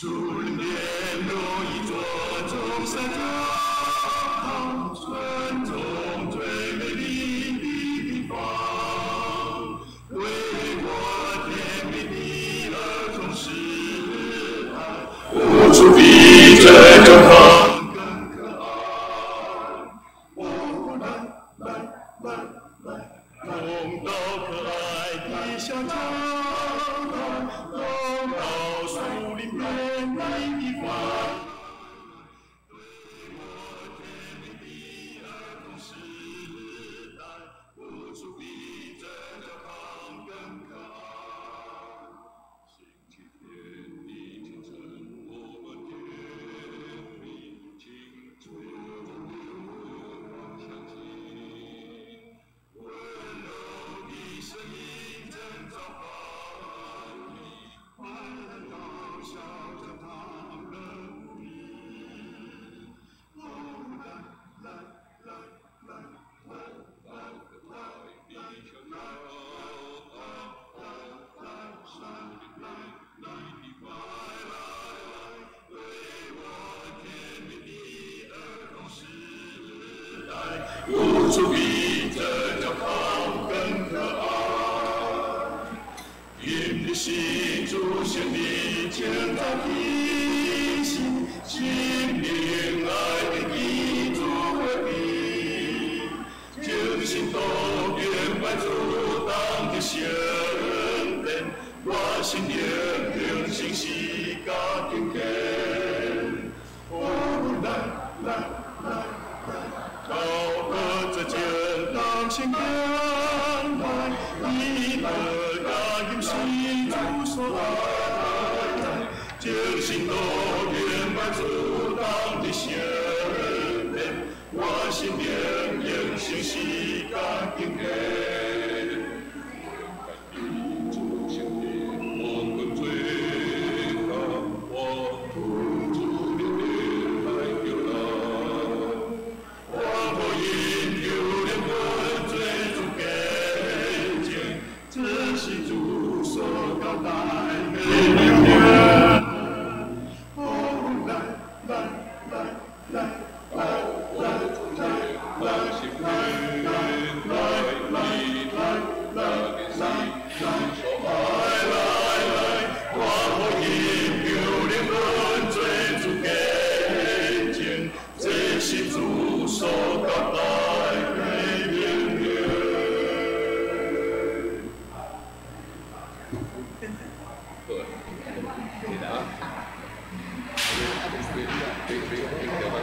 樹林邊有一座棕色教堂，村中最美麗的地方，對我甜蜜的兒童時代，無處比這教堂更可愛。哦，來來來來，來到可愛的小教堂，來到樹林邊的地方。對我甜蜜的兒童時代，無處比這教堂更可愛。星期天的清晨，我們甜蜜青春響起，溫柔的聲音正召喚你，快來到小教堂樂你。哦，來來來來來來來來來來來來來，對我甜蜜的兒童時代，無處比這教堂更可愛。今日是主聖的清早提醒，心靈愛的基主和平，精心都敬拜主當的聖殿，我心靈平靜是家敬虔。哦，來來來來，高歌這正當聖敬拜，你的佳音是主所愛，精心都敬拜主當的聖殿，我心靈永生是家敬虔。主聖殿，黃昏最高，我主主的殿來救人，我福音求靈魂最主見證，這是主所交代的命令。哦，來來來來來來來來來來來來來來來來來，我福音求靈魂最主見證，這是主所交代的命令。好，啊，別別別別調翻。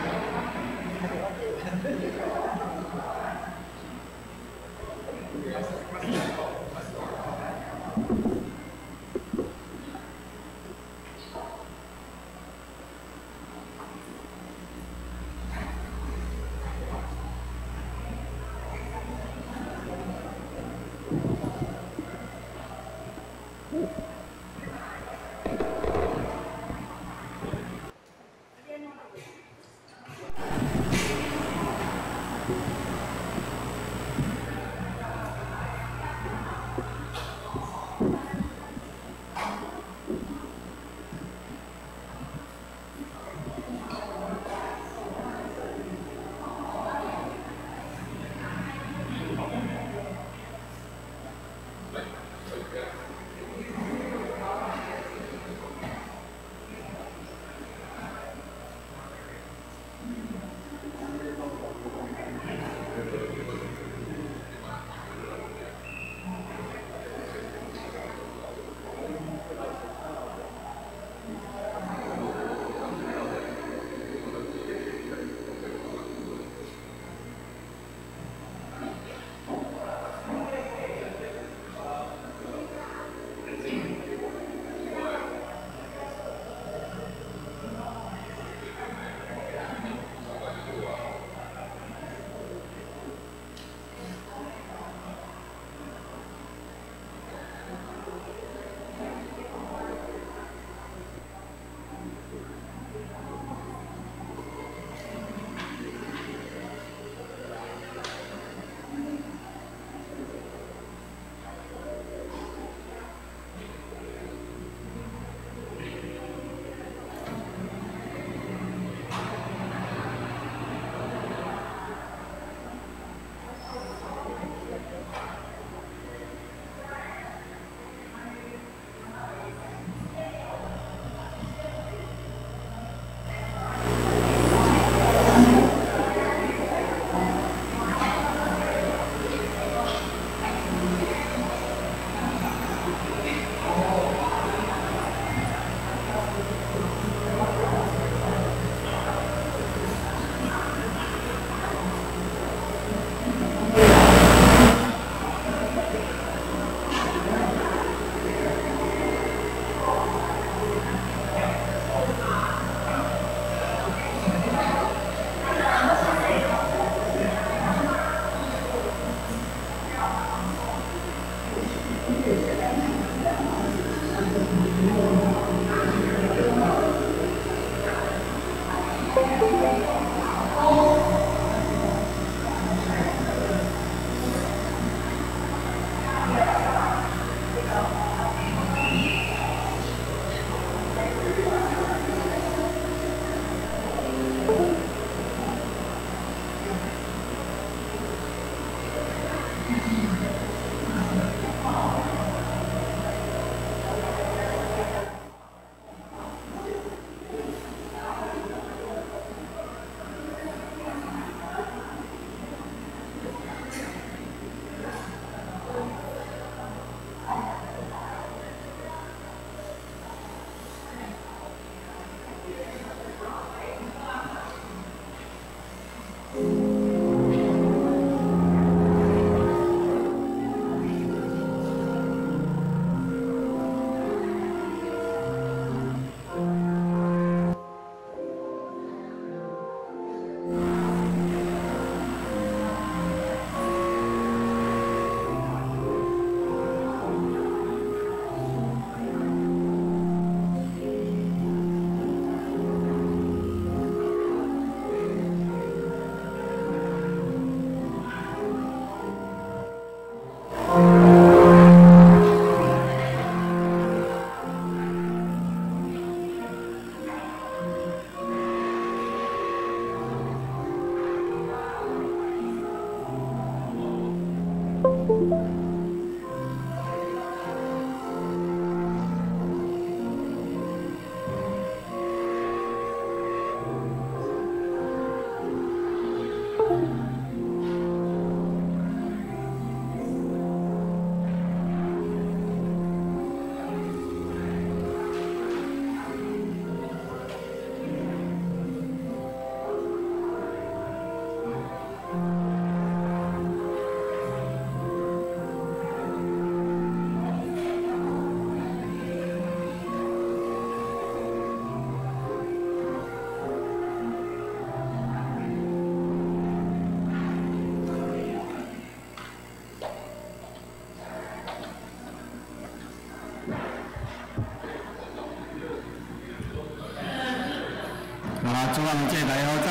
主人这来好早，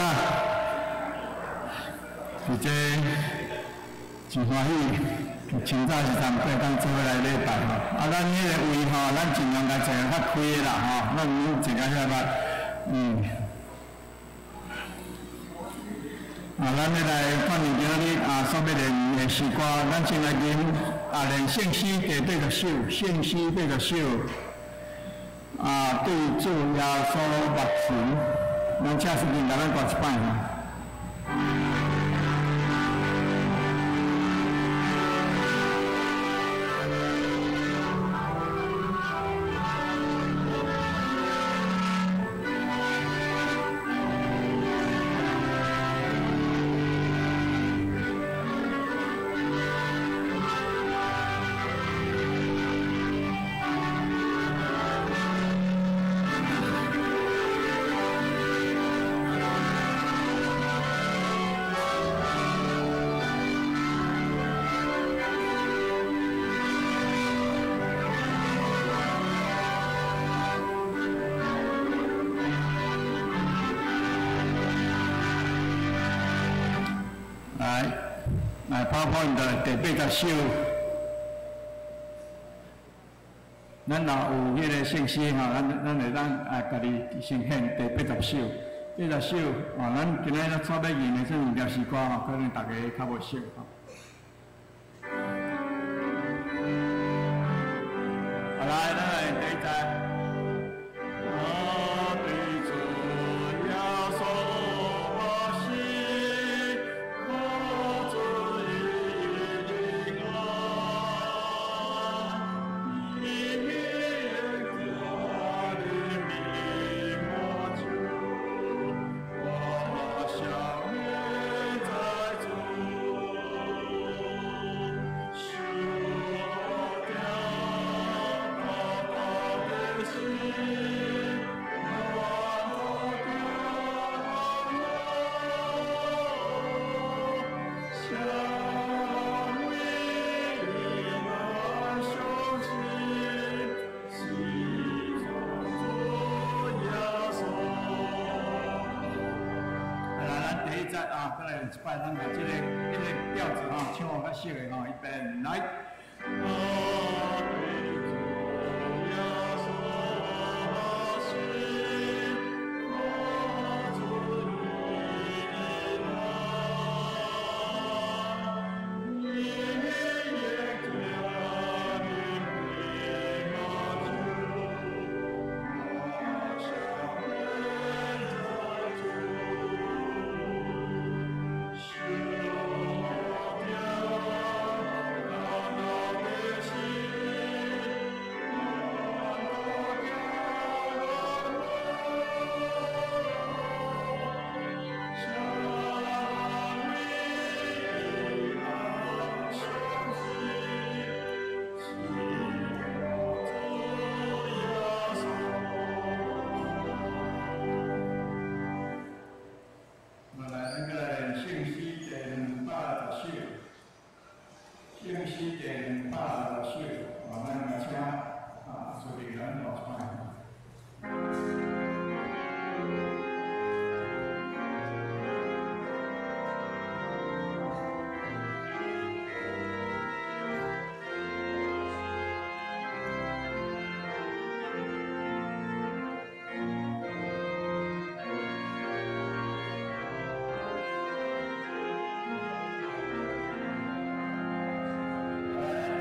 是这真歡喜，清早時陣過當做伙來禮拜吼。啊，咱彼个位吼，咱盡量共坐較開的啦吼，咱毋用坐較遐密。啊，咱欲來看見今仔日啊，所欲練的詩歌，咱先來念啊，練聖詩第八十首，聖詩八十首。啊，對主耶穌目前，咱請司儀共咱歌一擺吼。來，來跑跑的第八十首。咱若有彼个聖詩吼，咱會當啊，家己先獻第八十首。八十首啊，咱今仔日所欲念的這兩條詩歌吼，可能大家較無熟吼。好，來，咱來第一節。我對主耶穌目視，可知平安，伊的面目就我想念在主，受定大大的心，万多的想你难相信，心中主耶穌。來，咱第一節啊，閣來一擺，咱共這個調子吼，唱較熟的吼，預備來。我對主耶穌目視，可知平安，伊的面目就我想念在主，受定大大的心，万多的想你难相信，心中主耶穌。我來，咱閣來練聖詩第260首，聖詩第260首，啊，咱來請啊，主持人讀一擺。來，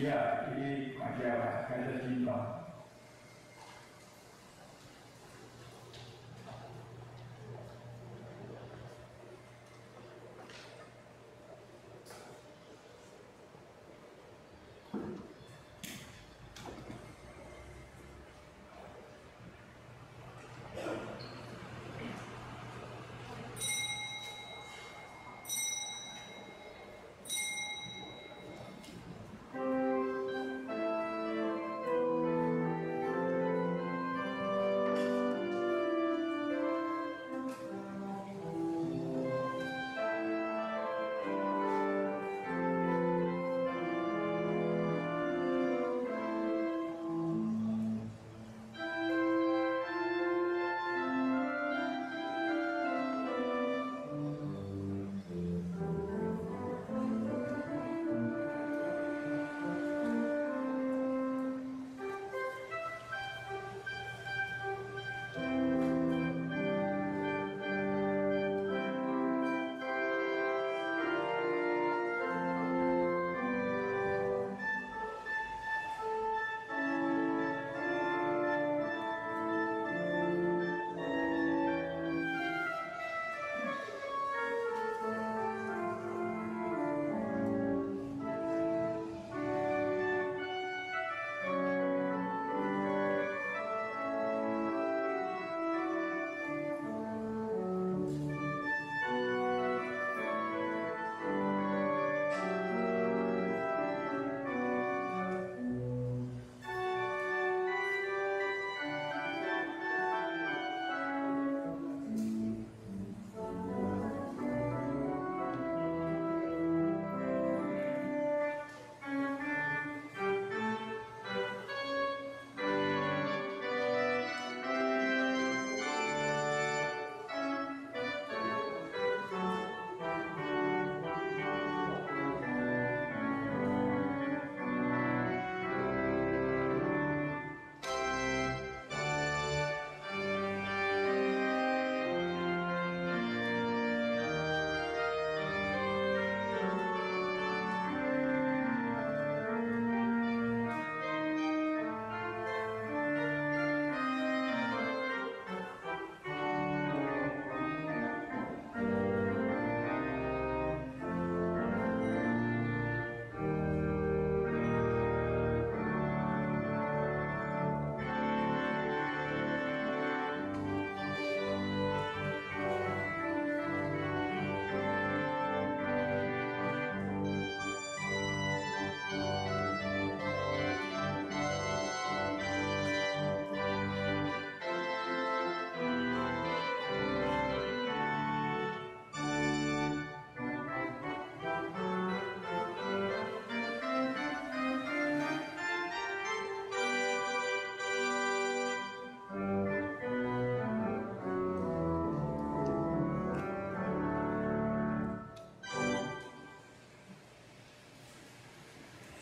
遐，伊看起來開得真大。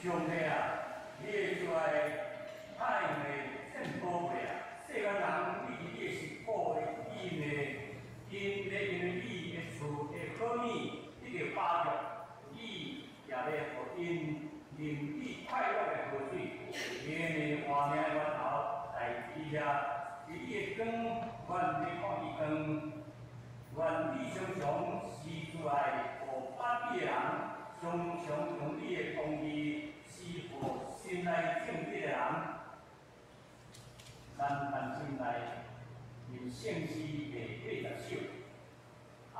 上帝啊，你的慈愛太美甚寶貴啊！世間人對你的食譜的意味，𪜶欲因為你的賜的好物得著飽足，你也欲予𪜶啉你快樂的河水，你的活命的源頭在伊遐，佇你的光，阮欲看伊光，願你常常施慈愛予不義的人，常常用你的公義施予心內正直的人。咱單身來念聖詩第80首，啊，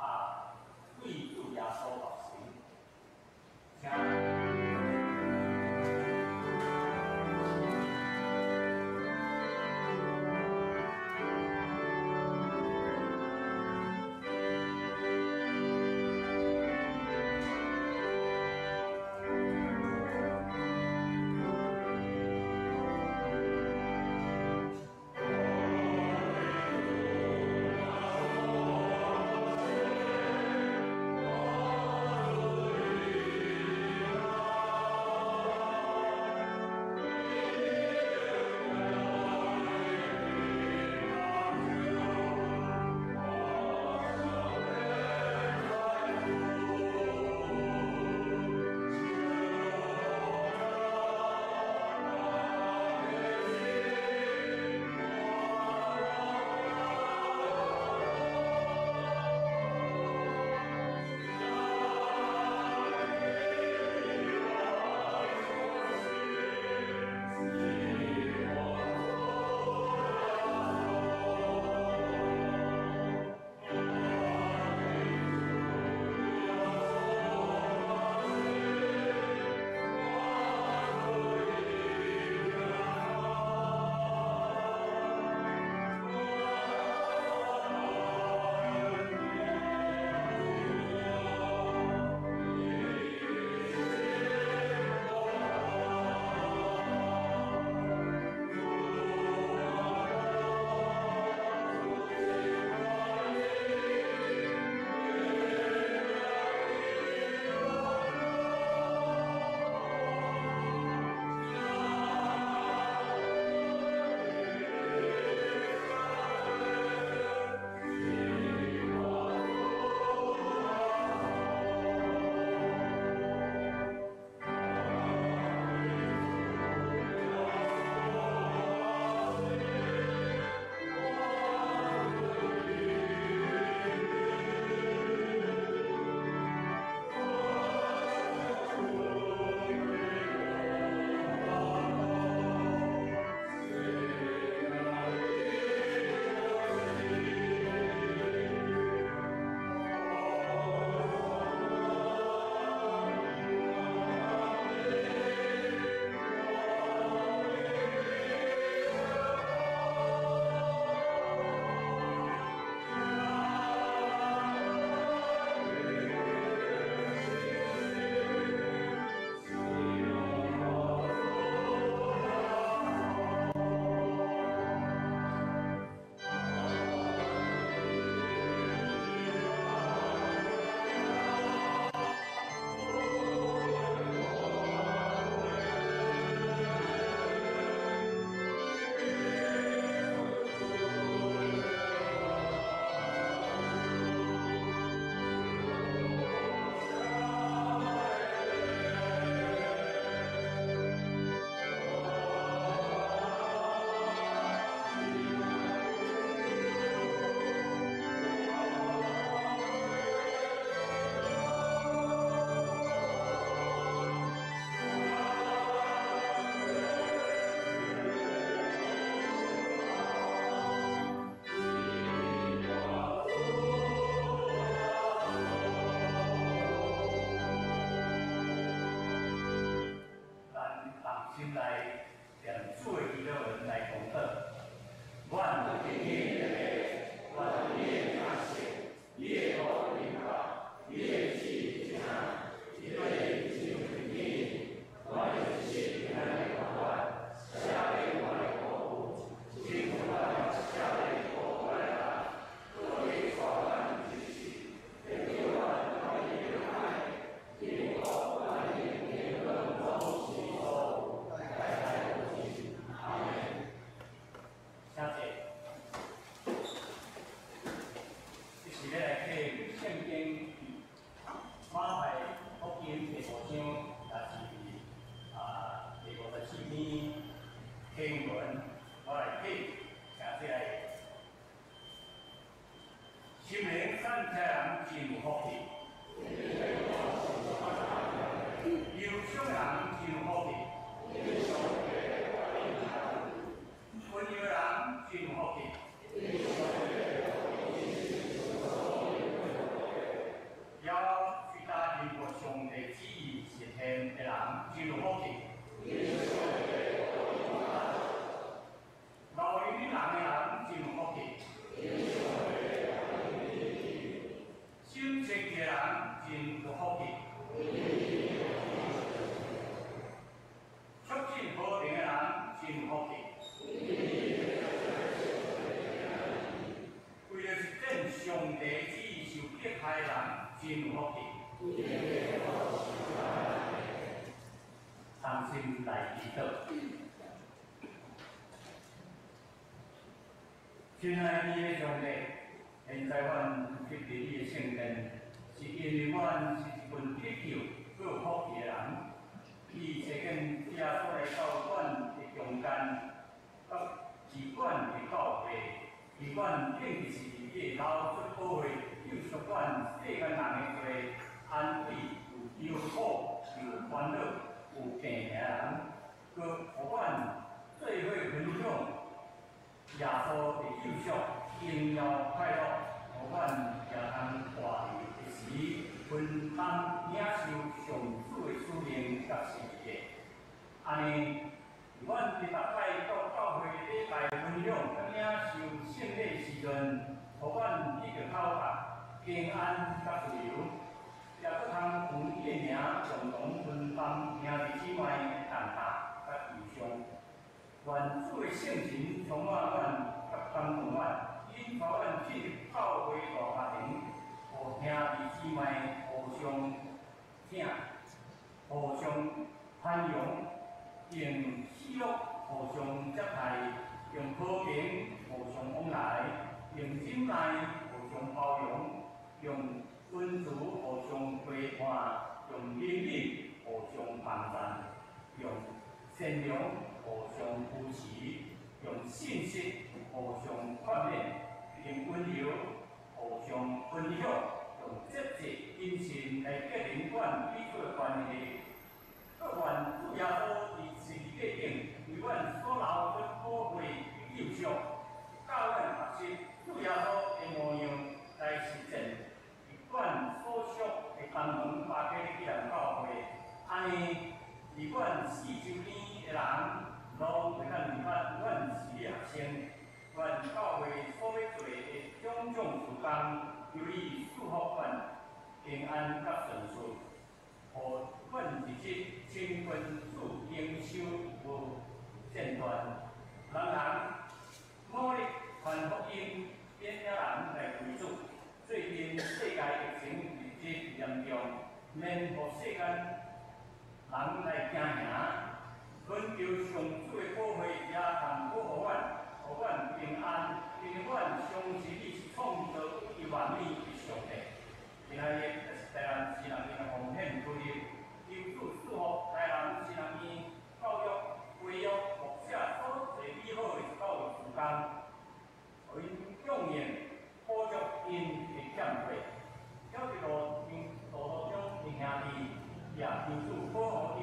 對主耶穌學習，請。餐車人真有福氣。憂傷的人真有福氣。溫柔的人真有福氣。要追打因過上帝旨意實現的人真有福氣。憐憫人的人真有福氣。心清的人真有福氣。促進和平的人真有福氣。為了實踐上帝旨意受迫害的人真有福氣。同心來祈禱。親愛的上帝，現在阮入佇你的聖殿，是因為阮是一群得救、閣有福氣的人。伊設見耶穌來到阮的中間，佮治阮的教會，伊阮並不是伊流出寶血，救贖阮世間人的罪，安慰有憂苦、有煩惱、有病的人，閣予阮做伙分享耶穌的救贖、榮耀快樂，予阮也通活佇的時分擔領受上主的使命佮十字架。按呢，阮伫逐擺到教會禮拜分享佮領受聖禮時陣，予阮得著口福、平安佮自由，也閣通奉你的名共同分擔兄弟姊妹的重擔佮憂傷。願主的聖神充滿阮佮感動阮，引導阮進入教會大家庭，予兄弟姊妹互相疼、互相寬容，用喜樂互相接待，用和平互相往來，用忍耐互相包容，用溫慈互相陪伴，用憐憫互相幫贊，用善良互相扶持，用信實互相勸勉，用溫柔互相分享，用節制謹慎來結連阮彼此的關係。閣願主耶穌佇十字架頂為阮所流出寶血的救贖，教阮學習主耶穌的模樣來實踐阮所屬的東門巴基利基南教會。按呢，佇阮四周邊的人攏會當明白阮是你學生，願教會所欲做的種種事工，求你賜福阮平安佮順遂，予阮日日親近主靈修無間斷，人人努力傳福音，引領人來歸主。最近世界疫情日益嚴重，免予世間人來驚嚇，懇求上主的保護也通保護阮，予阮平安，因為阮相信你是創造宇宙萬物的上帝。今仔日就是台南神學院的奉獻主日，求主賜福台南神學院教育、培育牧者所做美好的教育事工，予𪜶供應補足𪜶的欠缺。小弟路路途中的兄弟，也求主保護𪜶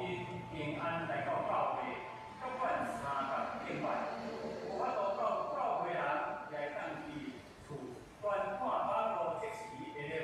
平安來到教會，佮阮相共敬拜。無法度到教會人，也會當佇厝觀看網路即時的禮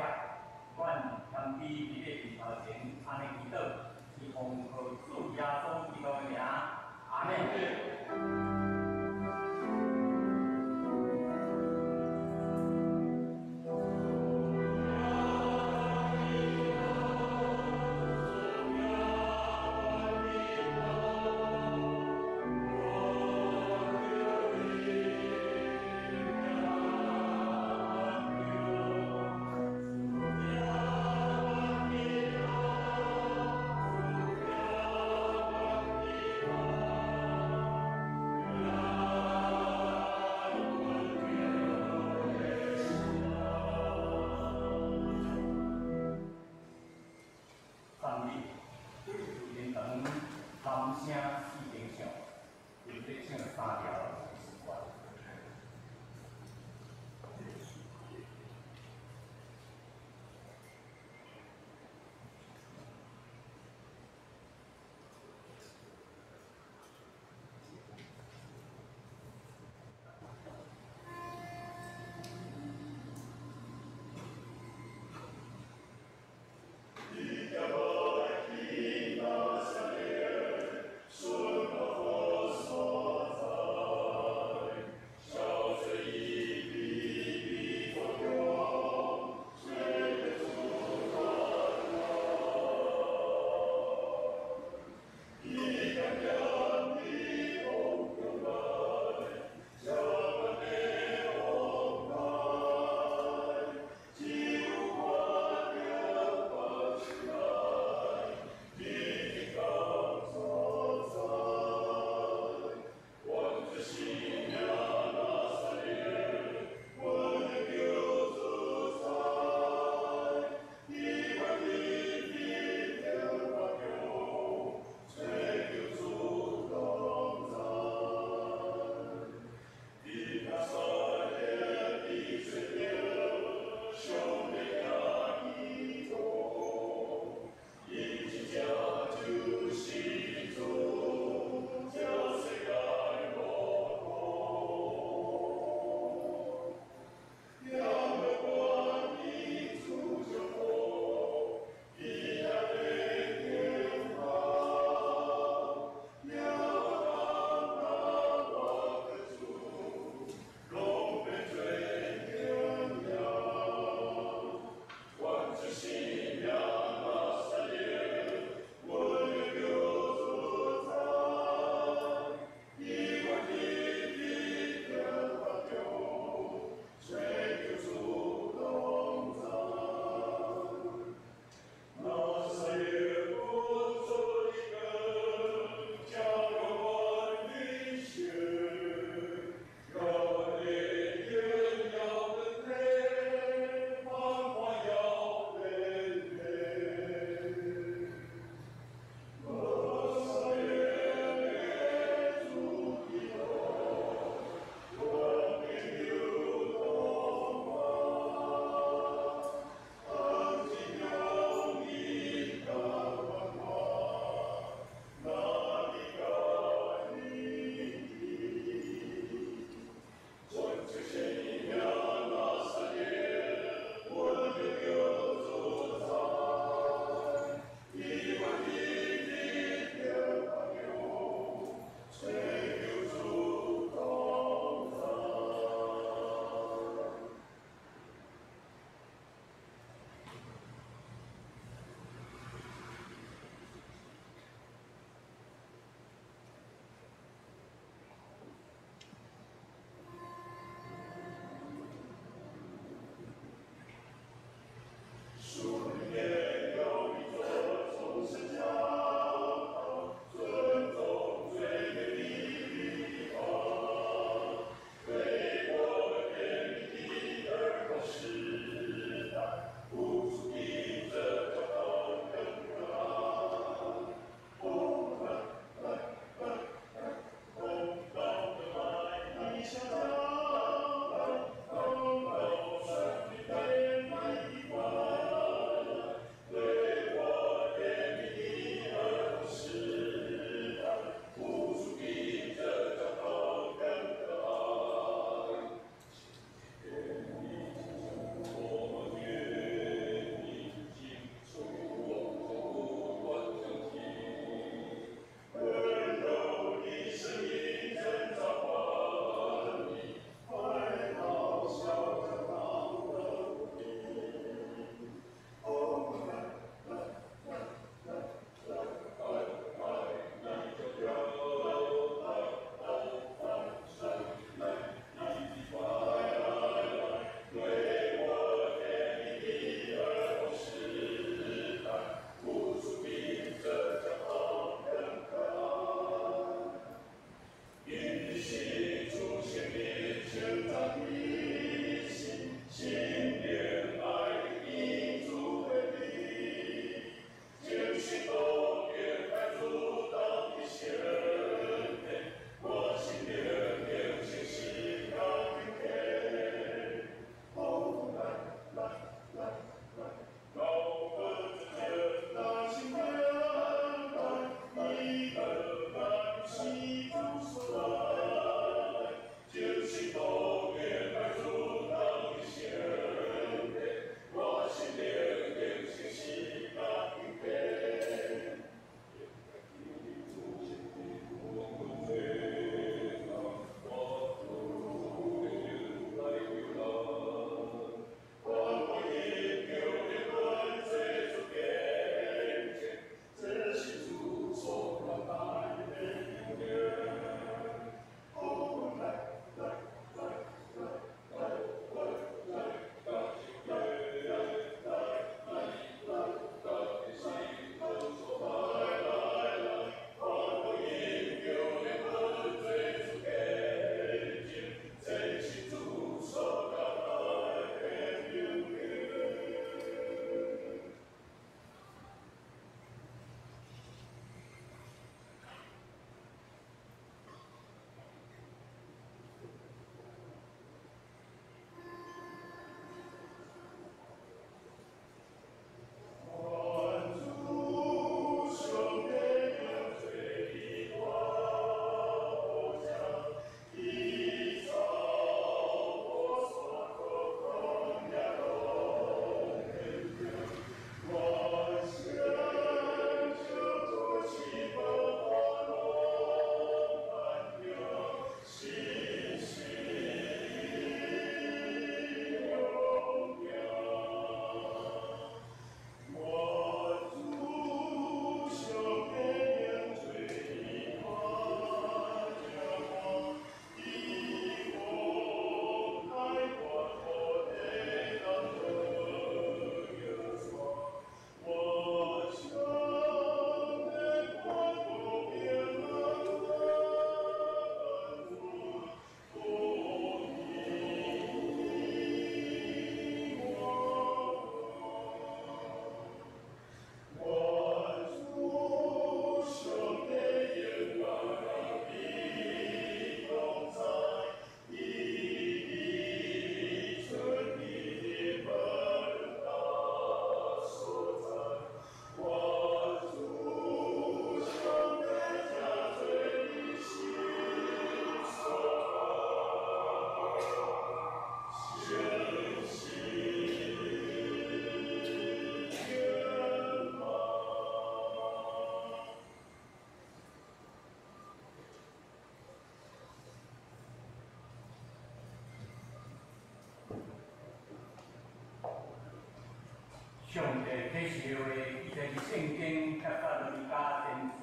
上帝啟示的話，記載佇聖經帖撒羅尼迦前書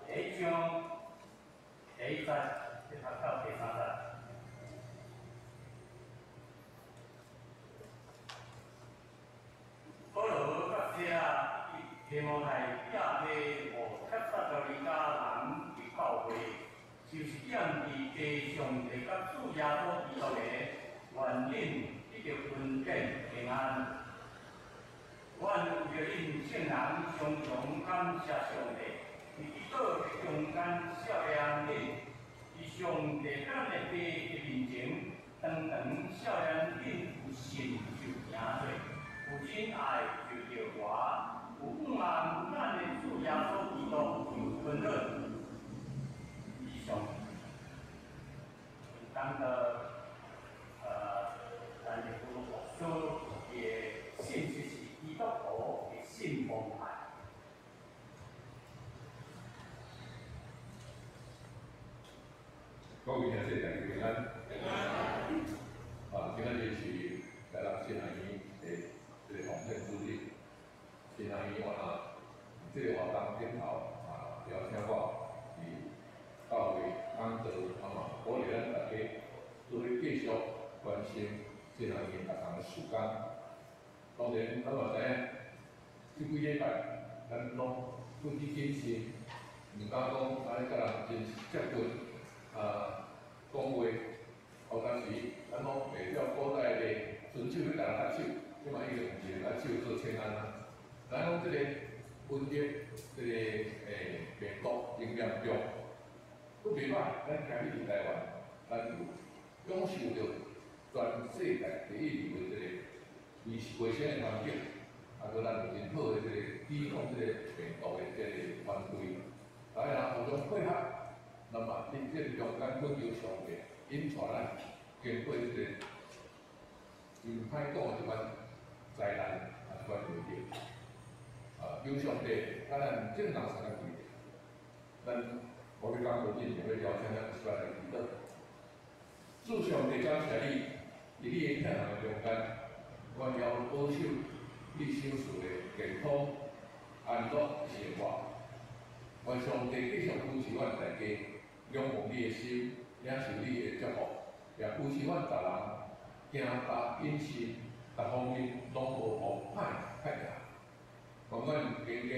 第一章第一節，一讀到第三節。保羅佮西拉以及提摩太寄批予帖撒羅尼迦人的教會，就是踮佇父上帝佮主耶穌基督的願恁得著恩典平安。阮為著恁聖人常常感謝上帝，佇祈禱的中間赦免恁，佇上帝佮咱的父的面前，常常赦免恁有信就成做，有忍愛就著活，有仰望咱的主耶穌基督就吞忍。以上，講到咱的牧師的信息是基督徒的信奉愛。各位兄弟大家平安。啊，今仔日是台南新南院的這個奉獻主日。新南院我若這個活動頂頭啊，邀請我佇教會講道，啊嘛鼓勵咱大家做伙繼續關心新南院逐項的事工。當然，咱嘛知影，這幾禮拜咱攏拄去謹慎，毋敢講按呢佮人真接近啊講話。有當時咱攏袂了古代的伸手欲共人握手，這馬已經毋是握手做請安啊。咱講這個瘟疫，這個病毒真嚴重，閣袂歹，咱今日佇台灣，咱有享受著全世界第一流的這個衛生的環境，啊，閣咱有真好的這個抵抗這個病毒的這個團隊，大家人互相配合，那麼佇這個中間懇求上帝引帶咱經過這個真歹講的這款災難啊，這款危機。啊，求上帝，咱正人三個跪，咱我欲講道之前，欲邀請咱一起來祈禱。主上帝感謝你，佇你的疼愛中間，願意保守你賞賜的健康、安樂生活。願上帝繼續扶持阮大家，仰望你的心，領受你的祝福，也扶持阮逐人行踏飲食逐方面攏無予歹歹行。願阮健健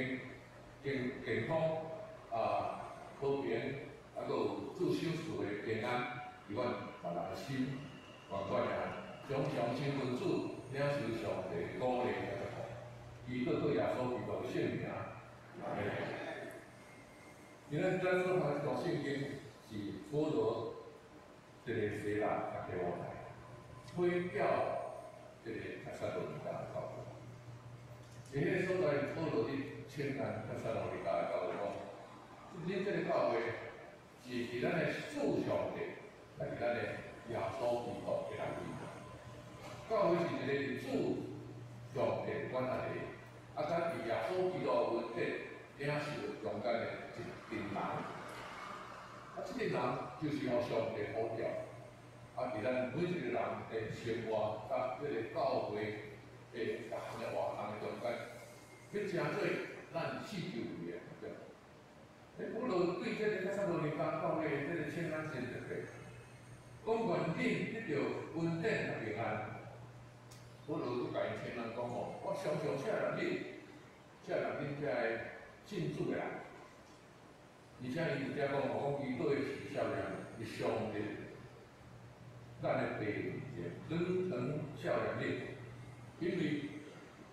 健健康啊，和平，啊，閣有主賞賜的平安，佇阮逐人的心，願阮也常常親近主，領受上帝的鼓勵佮祝福。祈禱靠耶穌基督的聖名，阿們。今仔咱所讀的這段聖經是保羅一个西拉佮提摩太批表這個帖撒羅尼迦的教會。佇彼個所在，保羅佇請安帖撒羅尼迦的教會講：恁這個教會是佇咱的主上帝，抑佇咱的耶穌基督的內面。教會是一個佇主上帝管轄的，啊，佮佇耶穌基督的恩典領受中間的一群人。啊，這個人就是予上帝呼召，啊，佇咱每一個人的生活佮這個教會的各項的活動的中間，欲成做咱四周圍的對。保羅對這個帖撒羅尼迦教會這個請安真特別，講願恁得著恩典佮平安。保羅閣共𪜶請安講吼，我常常赦免恁，赦免恁遮个信主的人。而且伊佇遮講吼，講基督的是赦免，是上帝咱的父面前，常常赦免恁，因為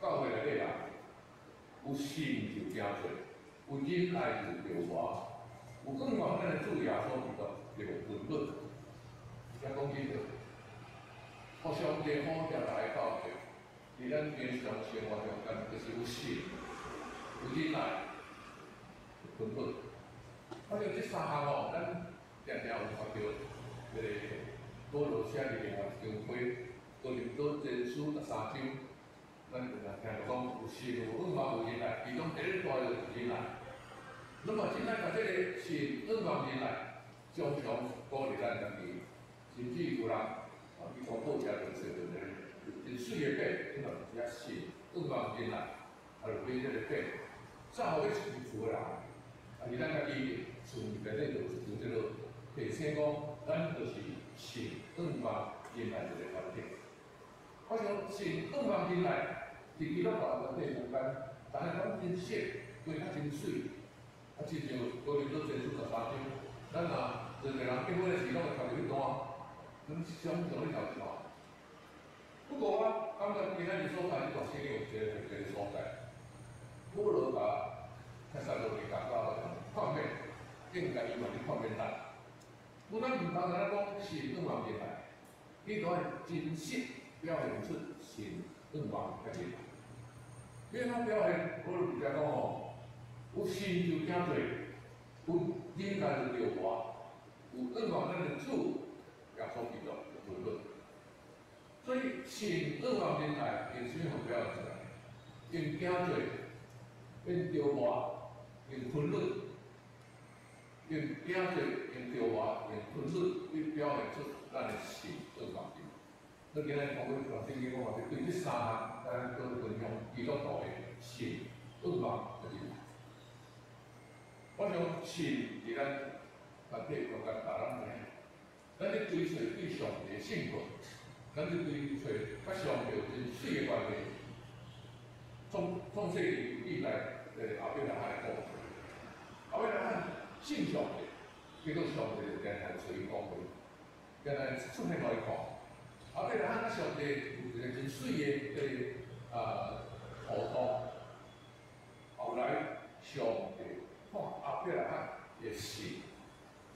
教會內底人有信就成做，有忍耐就著活，有仰望咱的主耶穌基督就有恩准。而且講起著，予上帝呼召來教會，佇咱平常生活中間，就是有信、有忍耐、有恩准。啊，就這三項吼，咱定定有看著，這個保羅寫佇另外一張批，哥林多前書十三章，咱定定聽著講有信有仰望有忍耐，其中第一大就是忍耐。那麼真愛共這個信仰望忍耐，常常鼓勵咱家己，甚至有人啊，去講報紙就說著這個真媠的句，彼嘛是寫信仰望忍耐。啊，就买這个饼，送予咧厝的人。啊，是咱家己厝内底就有一条這个提醒講，咱就是信仰望忍耐一个團體。我想信仰望忍耐，佇基督教團體中間，逐个攏真熟，規較真媠。啊，親像哥林多前書13章，咱若真濟人結婚的時，攏會讀入彼段，咱想像咧頭一段。不過我感覺今仔日所在這段聖經有一個特別的所在，保羅共帖撒羅尼迦教會勸勉，應該伊嘛咧勸勉咱。阮咱毋通干焦講信仰望忍耐，伊都愛真實表現出信仰望忍耐。欲按怎表現？保羅直接講吼，有信就行做，有忍耐就著活，有仰望咱的主耶穌基督就順利。所以信仰望忍耐，用啥物方表現出來？用行做，用著活，用吞忍，用行做，用著活，用吞忍，去表現出咱的信仰望忍耐。所以今日通過聖經，我嘛是對這三項，咱閣分享基督徒的信仰望忍耐。我想信佇咱團體中間，逐人知影，咱咧追揣對上帝的信靠，咱咧追揣佮上帝有真媠的關係。創世記記載，亞伯拉罕的故事。亞伯拉罕信上帝，結果上帝就定來揣伊講話，定來出現予伊看。亞伯拉罕佮上帝有一個真媠的這个互動。後來上帝看亞伯拉罕的信，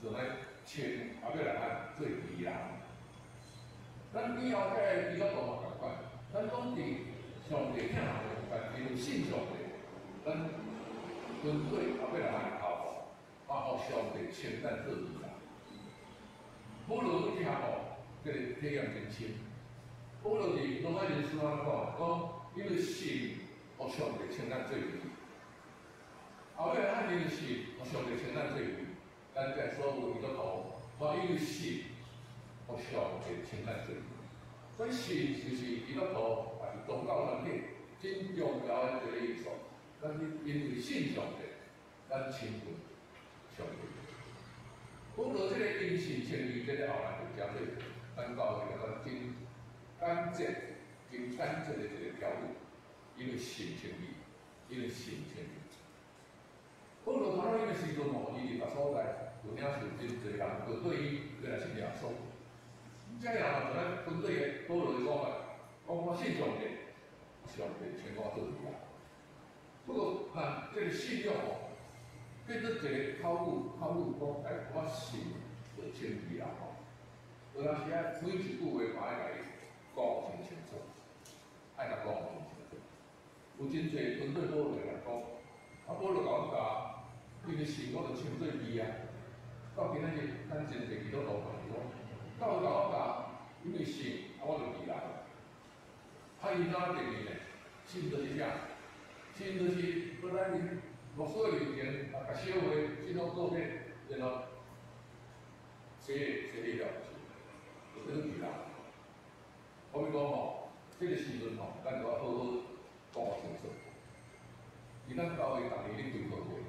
就來稱亞伯拉罕做義人。咱以後這基督徒嘛仝款，咱攏佇上帝疼的中間，因為信上帝，咱跟隨亞伯拉罕的腳步，啊，予上帝稱咱做義人。保羅這項吼，這個體驗真深。保羅佇羅馬人書按怎講？講因為信，予上帝稱咱做義。亞伯拉罕因為信，予上帝稱咱做義。咱這所有基督徒，嘛因為信，予上帝稱咱做義。所以信就是基督徒，也是宗教團體真重要的一個因素。咱是因為信上帝，咱親近上帝。保羅這個因信稱義，這個後來就成做咱教會一個真簡潔、真簡潔的一個條理。因為信稱義，因為信稱義。保羅頭先彼個時陣吼，伊佇別所在有領受真濟人跟對伊過來信耶穌。這樣嘛，就咱針對保羅的講法，講我信上帝，上帝稱我做義人。不過，啊，這個信仰吼，變做一個口語，口語講，哎，我信就稱義啦吼。有當時啊，每一句話嘛愛共伊講真清楚，愛共講真清楚。有真濟針對保羅來講，啊，保羅共阮教，因為信我就稱做義啊。到今仔日，咱真濟基督徒嘛是講，教會共我教，因為信，啊，我就義人。啊，伊怎定義呢？信就是啥？信就是本來恁牧師的面前啊，共小會進入做伙，然後洗禮洗禮了，就叫做義人。我欲講吼，這個時陣吼，咱就要好好講清楚。佇咱教會逐年咧開會，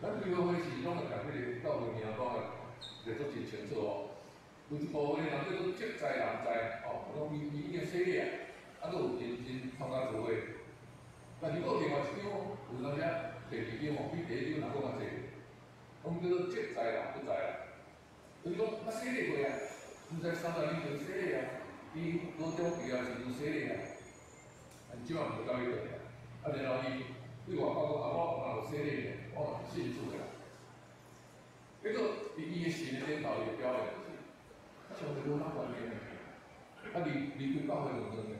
咱開會時攏會共彼個教會名單列做真清楚哦。有一部分的人叫做積在人在，哦，講伊已經洗禮啊，啊，閣有認真參加聚會。但是閣有另外一張，有當時第二張吼，比第一張人閣較濟，講叫做積在人不在啊。就是講，啊洗禮過啊，毋知30年前洗禮啊，伊高中畢業時陣洗禮啊，啊，這擺毋到伊倒啊，啊，然後伊對外口講啊，我嘛有洗禮呢，我嘛是信主的啦。結果佇伊的信的頂頭，伊的表現就是，啊，上帝無啥關係呢，啊，離開教會就轉呢。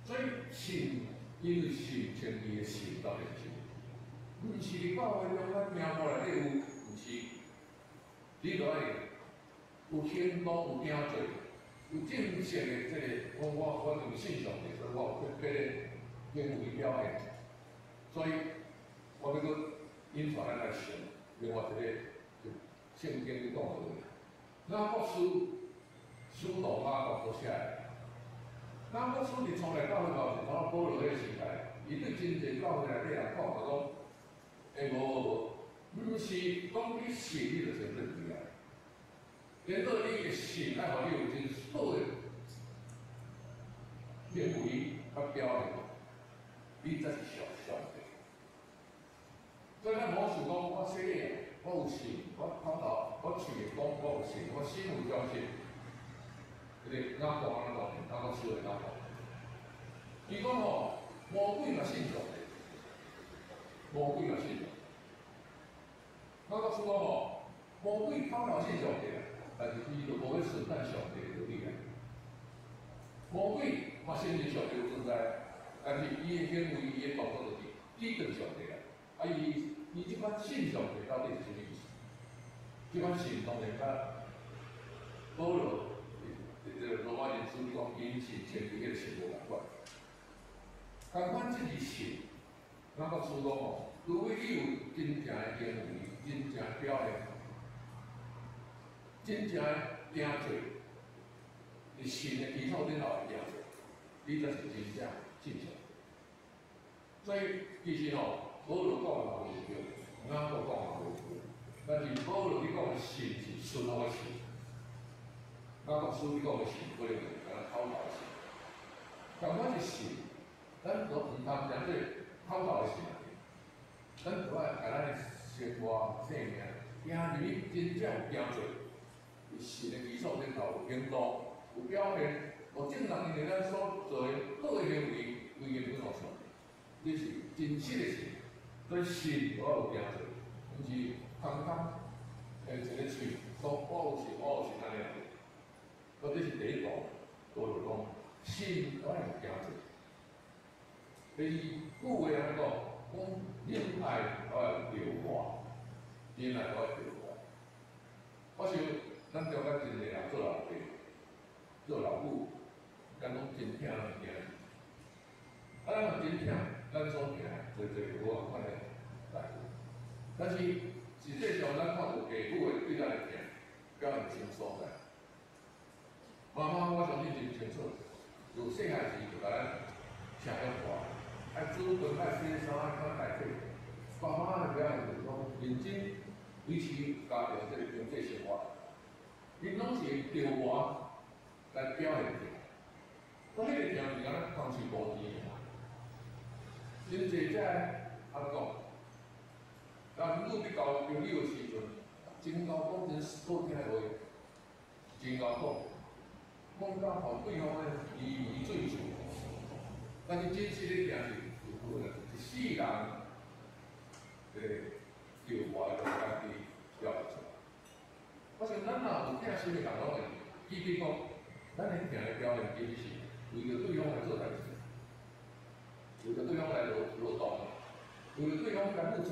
所以信，因為信稱義的信到底是啥物？毋是佇教會中間名簿內底有，毋是，你著愛有行動、有行做、有正式的這個，講我因為信上帝，所以我有別的行為表現。所以，我欲閣引帶咱來想另外一個就聖經咧講的話，雅各書使徒雅各所寫的。雅各書佇創立教會頭是頭保保羅彼個時代，伊對真濟教會內底人講就講，欸，無無無，毋是講你信你就成做義啊。連到你的信愛予你有真好的行為佮表現，你才是屬上帝。所以咱無想講我洗禮啊，我有信，我口頭我喙會講我有信，我心有相信。這個雅各按呢講，雅各書的雅各。伊講吼，魔鬼嘛信上帝，魔鬼嘛信上帝。雅各書講吼，魔鬼口頭信上帝啊，但是伊就無欲順咱上帝的道理啊。魔鬼嘛承認上帝有存在，但是伊的行為、伊的動作就是抵抗上帝啊。啊，伊伊這款信上帝到底是啥物意思？這款信當然佮保羅佇這個羅馬人書講，因信稱義彼個信無仝款。仝款這字信，雅各書講吼，除非你有真正的行為、真正的表現、真正的行做，佇信的基礎頂頭來行做，你才是真正信上帝。所以其實吼，保羅講的嘛無對，雅各講的嘛無對，但是保羅伊講的信是順服的信，雅各書伊講的信可能就是敢若口頭的信，仝款是信，咱都毋通誠做口頭的信啊，咱就愛共咱的生活、生命行入去真正有行做，佇信的基礎頂頭有行動、有表現，予眾人因為咱所做的好的行為，歸榮予上帝，這是真實的信。所以信我有行做，毋是空空的一个喙講我有信，我有信按呢爾。我這是第一步，保羅講信我有行做。第二句話按呢講，講忍耐愛有調和，忍耐愛調和。我想咱中間真濟人做老爸、做老母，咱攏真疼咱的囝兒。啊，咱若真疼，咱所疼的濟濟無仝款的待遇。但是實際上，咱看著父母的對咱的疼，表現啥物所在？媽媽，我相信真清楚，由細漢時就共咱請遐大，愛煮飯、愛洗衫、愛看代誌。爸媽的表現就是講認真維持家庭這個經濟生活，𪜶攏是用調和來表現疼。我彼個疼是敢若空喙無甜的，真濟這按怎講？男女咧交朋友的時陣，真𠢕講真好聽的話，真𠢕講，講到予對方咧如魚醉酒。但是真實的疼是有可能一世人的調和就家己表現出來。我想咱若有疼心的人，攏會記得講，咱的疼的表現其實是為著對方來做代誌，為著對方來勞動，為著對方來付出。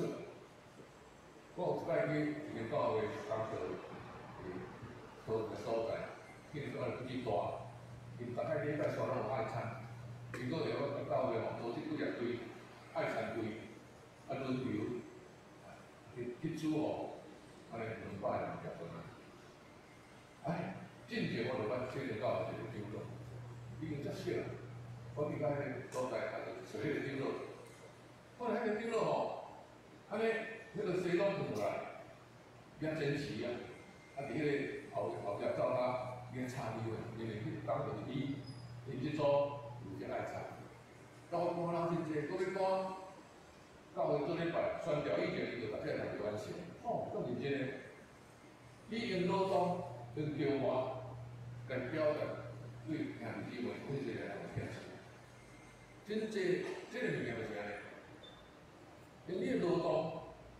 我有一擺去一間教會工作，佇一個所在，彼個所在不止大，𪜶逐擺禮拜三攏有愛餐，結果就我教會吼組織幾若隊愛餐隊，啊輪流去煮予按呢200人食飯啊。哎，進前我就捌小聽到一個長老，已經遮熟啊，我去到彼个所在，啊，就揣彼个長老，看彼个長老吼，按呢，彼个西裝脫落來，也整齊啊，啊，佇彼个後後壁走啊，已經插溜的，因為彼工就是伊，𪜶這組負責愛餐，老搬人真濟，閣欲搬，教會做禮拜宣教以前，伊就共這個代誌完成，吼，足認真的。伊用勞動、用調和來表達對兄弟姊妹每一個人的疼惜。真濟這個物件就是按呢，用你的勞動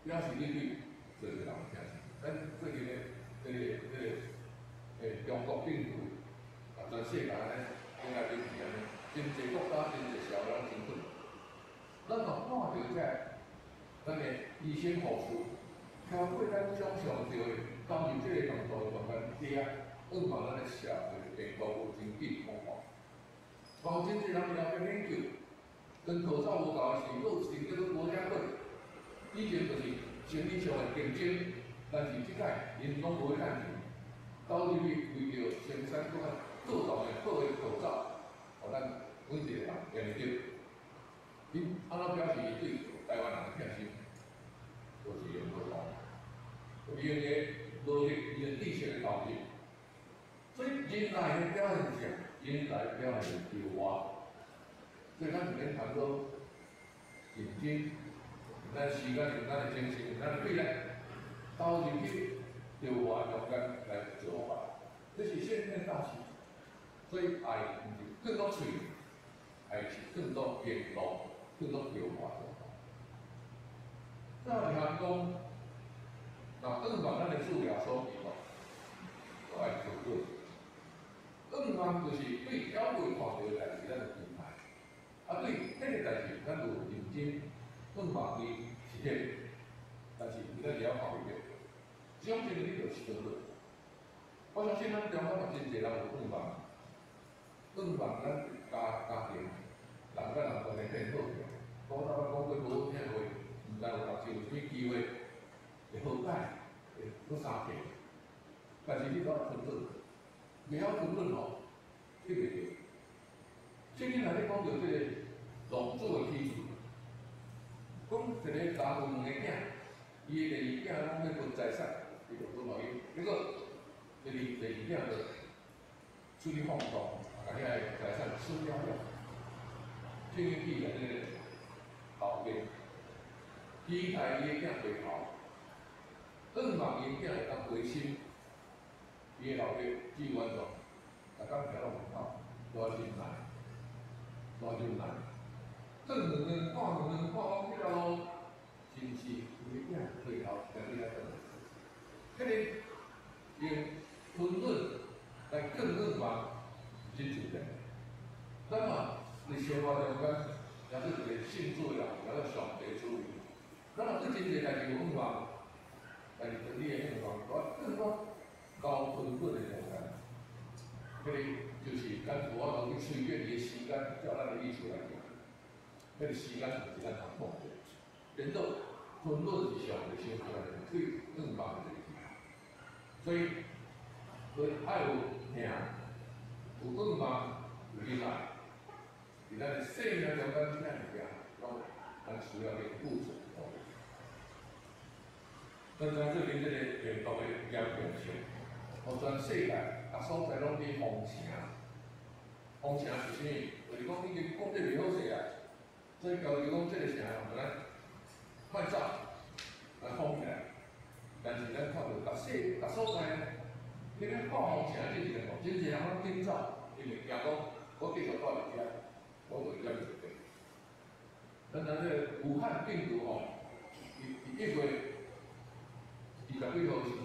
表示你對濟濟人的疼惜。咱最近的這個中國病毒啊，全世界按呢變來變去按呢，真濟國家、真濟社會攏真困難。咱若看著這咱的醫生護士，超過咱想象著的，投入這個工作的中間，底下向望咱的社會的病毒有真緊防範。嘛有真濟人佇後壁研究，當口罩無夠的時，閣有一支叫做國家隊。以前就是生理上的競爭，但是這擺𪜶攏無咧趁錢，投入去為著生產閣較高檔的好的口罩，予咱每一個人用會著。因按怎表示伊對台灣人的疼心？就是用無同，用的努力，用知識的投入。所以人來的表現是啥？人來表現是求活。所以咱毋免談講認真，咱時間用咱的精神，用咱的體力，投入去著活中間來做法，這是先天大事。所以愛毋是更多喙，愛是更多行動，更多求活。那是講，若願望咱的主耶穌基督，都愛求主。願望就是對教會看著的代誌，咱就期待；啊，對彼個代誌，咱就認真願望伊實現。但是伊咱會曉看袂著，這種真理就是真理。我相信咱中間嘛真濟人有願望，願望咱家庭人佮人關係變好，講早捌講過無好聽話，毋知有當時有啥物機會會和解，會閣相見。但是你都愛吞忍，袂曉吞忍吼，得袂著。聖經內底講著這個浪子的比喻，講一個人有兩个囝，伊的第二囝攏欲分財產，伊就分予伊，結果第二囝就出去放蕩，共遐个財產輸了了。聖經記載這個後邊，期待伊的囝回頭，願望伊的囝會當回心，伊的老爸只有按怎？逐工徛佇門口，大忍耐，大忍耐，轉遠遠看遠遠看，講這條路是毋是伊的囝回頭來對咱轉來？彼個用吞忍來更願望，真自然。咱嘛佇生活中間，也做一個信主的人，也做上帝子民。咱若對真濟代誌有願望，但是當你的願望，我更講高吞忍的中間，彼個就是咱無法度去催變伊的時間，照咱的意思來行。彼個時間就是咱通控制。變做吞忍是上帝賞賜的對願望的一個技巧。所以，所以愛有疼，有願望，有忍耐。佇咱的生命中間，這物件，攏咱需要去付出。咱知最近這個病毒的嚴重性，予全世界逐所在攏佇封城。封城是啥物？就是講已經講得袂好勢啊，所以交求講這個城吼，咱莫走，來封起來。但是咱看著逐世逐所在，你咧看封城這一個吼，真濟人攏緊走，因為驚講我繼續蹛佇遮，我就會染著病。咱知這個武漢病毒吼，佇1月20幾號的時陣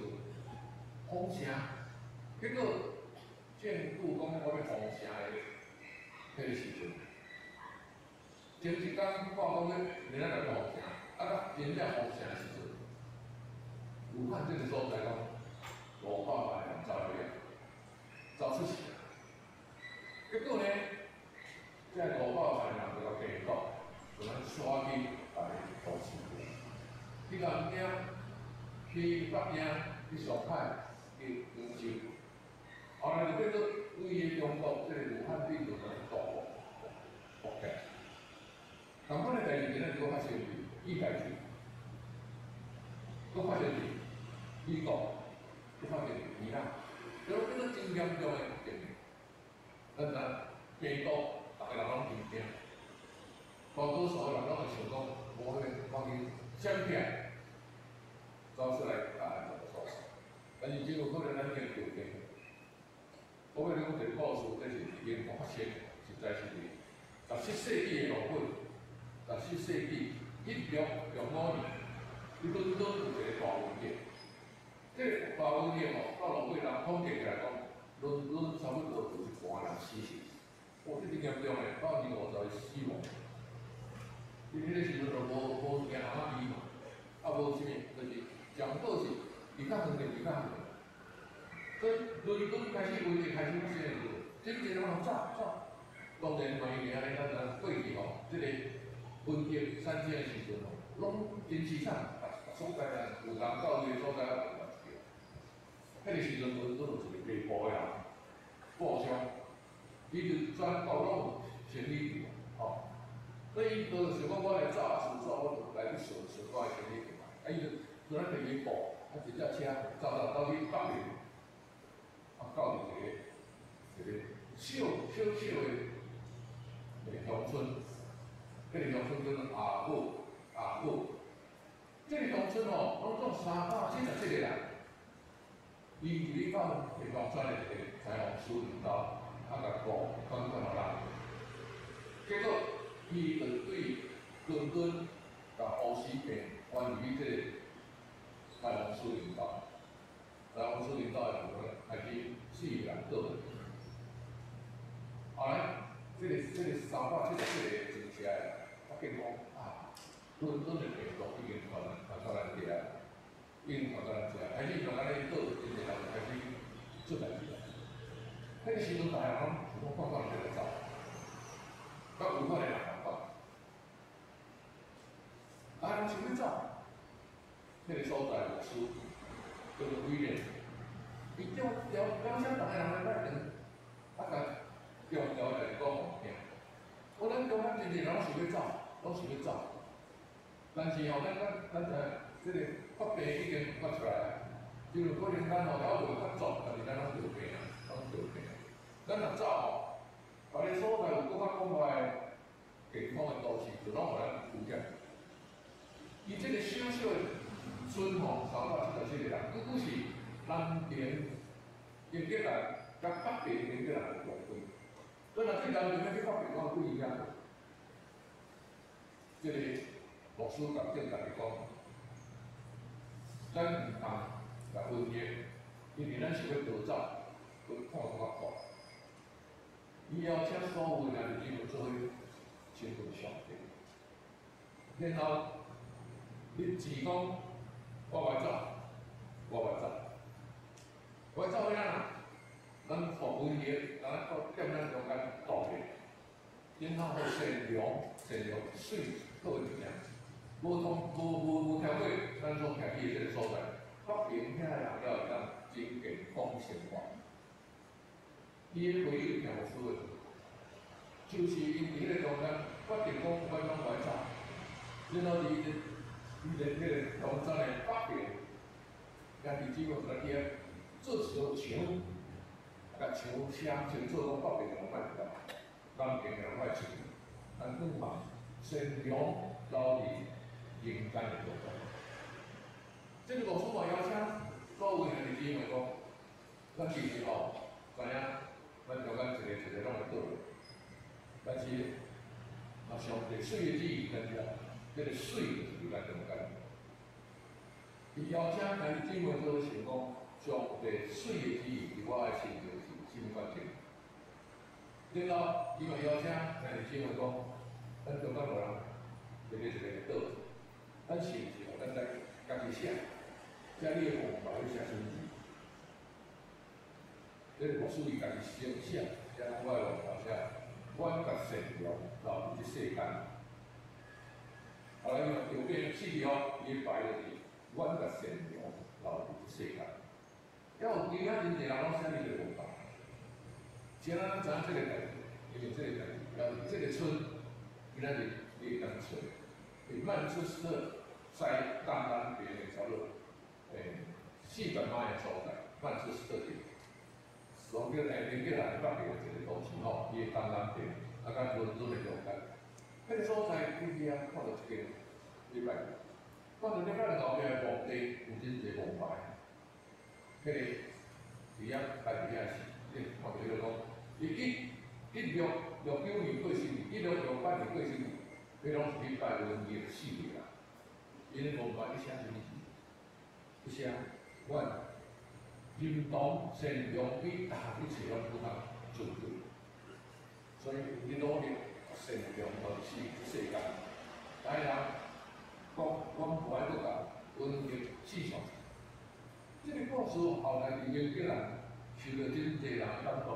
封城，結果政府講我欲封城的彼個時陣，前一工看講欲明仔載欲封城，啊，到真正封城的時陣，武漢這個所在講500萬人走去啊，走出去啊，結果呢，這500萬人就共病毒，就咱刷去別个都市，去南京、去北京、去上海、去廣州，後來就變做規个中國這個武漢病毒來大爆起來。仝款的代誌今仔日閣發生佇意大利，閣發生佇美國，閣發生佇伊朗，這攏變做真嚴重的病。咱知病毒，逐个人攏真驚，大多數的人攏會想講，無彼個趕緊閃起來，走出來較安全的所在。但是真有可能咱已經著病。我欲你講一個故事，這是佇英國發生的，實在是佇17世紀的落尾，17世紀1665年，佇倫敦有一個大瘟疫。這個大瘟疫吼，到落尾人統計起來講，倫敦差不多有一半人死去。哇，這真嚴重的，50%死亡。因為彼個時陣就無物件通啊醫嘛，啊無啥物，就是上好是離較遠就離較遠。所以倫敦開始瘟疫開始發生的時陣，真濟人攏走走。當然嘛，因為按呢，咱咱過去吼，這個瘟疫產生的時陣吼，攏真凄慘，逐所在啊，有人到伊的所在啊，有人去。彼個時陣倫敦有一個賣布的人，布商，伊就全國攏有生意吼。所以伊就想講，我來走啊，思索，我就來去想想我的生理去嘛。啊，伊就突然摕去布，啊，一隻車走走走去北邊，啊，到佇一個小小小的一個鄉村，彼個鄉村叫做阿好阿好。這個鄉村吼，攏總377個人。伊入去到鄉村的一個裁縫師𪜶兜，啊，共布捐捐予人，結果伊就對倫敦共烏死病傳入去這個裁縫師𪜶兜，裁縫師𪜶兜的部分開始死人倒。後來，這個377個坐車的，發現講啊，倫敦的病毒已經傳傳到咱遮，已經傳到咱遮，開始慢慢咧倒，真濟人就開始出代誌啦。彼個時陣，逐个人攏想講看看欲來走，佮有款的人共款，逐个人想欲走，彼個所在牧師叫做威廉，伊叫邀邀請逐个人來拜堂，啊，共重要的代誌講予聽。我咱中間真濟人攏想欲走，攏想欲走，但是吼，咱咱咱知影，這個發病已經發出來啊，因為可能咱吼猶未發作，但是咱攏著病啊，攏著病。咱若走吼，別个所在有閣較廣闊的健康的都市，就攏予咱污染。伊這個小小的村吼，377個人，拄拄是南邊英格蘭佮北邊英格蘭的中間。咱若對南邊欲去北邊，我幾遐？這個牧師共眾逐家講，咱毋通共瘟疫，因為咱想欲逃走，閣看閣較快。伊邀請所有的兄弟姊妹做伙親近上帝，然後你只講我愛走，我愛走，我愛走欲按怎？咱予瘟疫，咱閣踮咱中間度過，然後予善良、善良水好的物件，無通無無無聽過咱所徛起的這個所在，北邊遐的人了會當真健康生活。伊的朋友聽牧師的，就是𪜶佇彼個中間決定講，我攏愛走，然後佇伊個彼個中間的北邊，兄弟姊妹就來去遐做一道牆，共牆寫清楚講北邊的人莫入來，南邊的人莫進，但盼望善良留佇人間的中間。這個牧師嘛邀請所有兄弟姊妹講，咱其實吼知影，咱中間一個一個攏會倒落，但是嘛上帝水的旨意咱知，這個水就是佇咱中間。伊邀請兄弟姊妹做伙想講，上帝水的旨意佇我的身上是啥物決定？然後伊嘛邀請兄弟姊妹講，咱中間無人一個一個會倒，咱是毋是吼？咱來家己寫，寫你的王牌欲寫啥物字？這個牧師伊家己先寫，寫我的王牌寫，阮共善良留佇這世間。後來伊嘛著變死去吼，伊的牌就是阮共善良留佇這世間。猶有其他真濟人攏寫伊的王牌。先咱知影這個代誌，因為這個代誌，表示這個村今仔日你會當揣，佇曼徹斯特西東南邊的差不多，40邁的所在，曼徹斯特鎮，攏叫英格蘭北邊的一個都市吼，伊的東南邊，啊，佮倫敦的中間。彼個所在，你去遐看著一間禮拜，看著禮拜後壁的墓地有真濟墓牌，彼個佇遐擺佇遐時，你看著彼個講，伊1669年過身去，1668年過身去，彼攏是去拜瘟疫死的啦。𪜶的墓牌咧寫啥物字？咧寫阮認同善良比逐項一切攏閣較尊貴，所以你努力善良留佇世間。逐个人講，阮無愛閣共瘟疫死上。這個故事後來佇英格蘭受著真濟人的感動，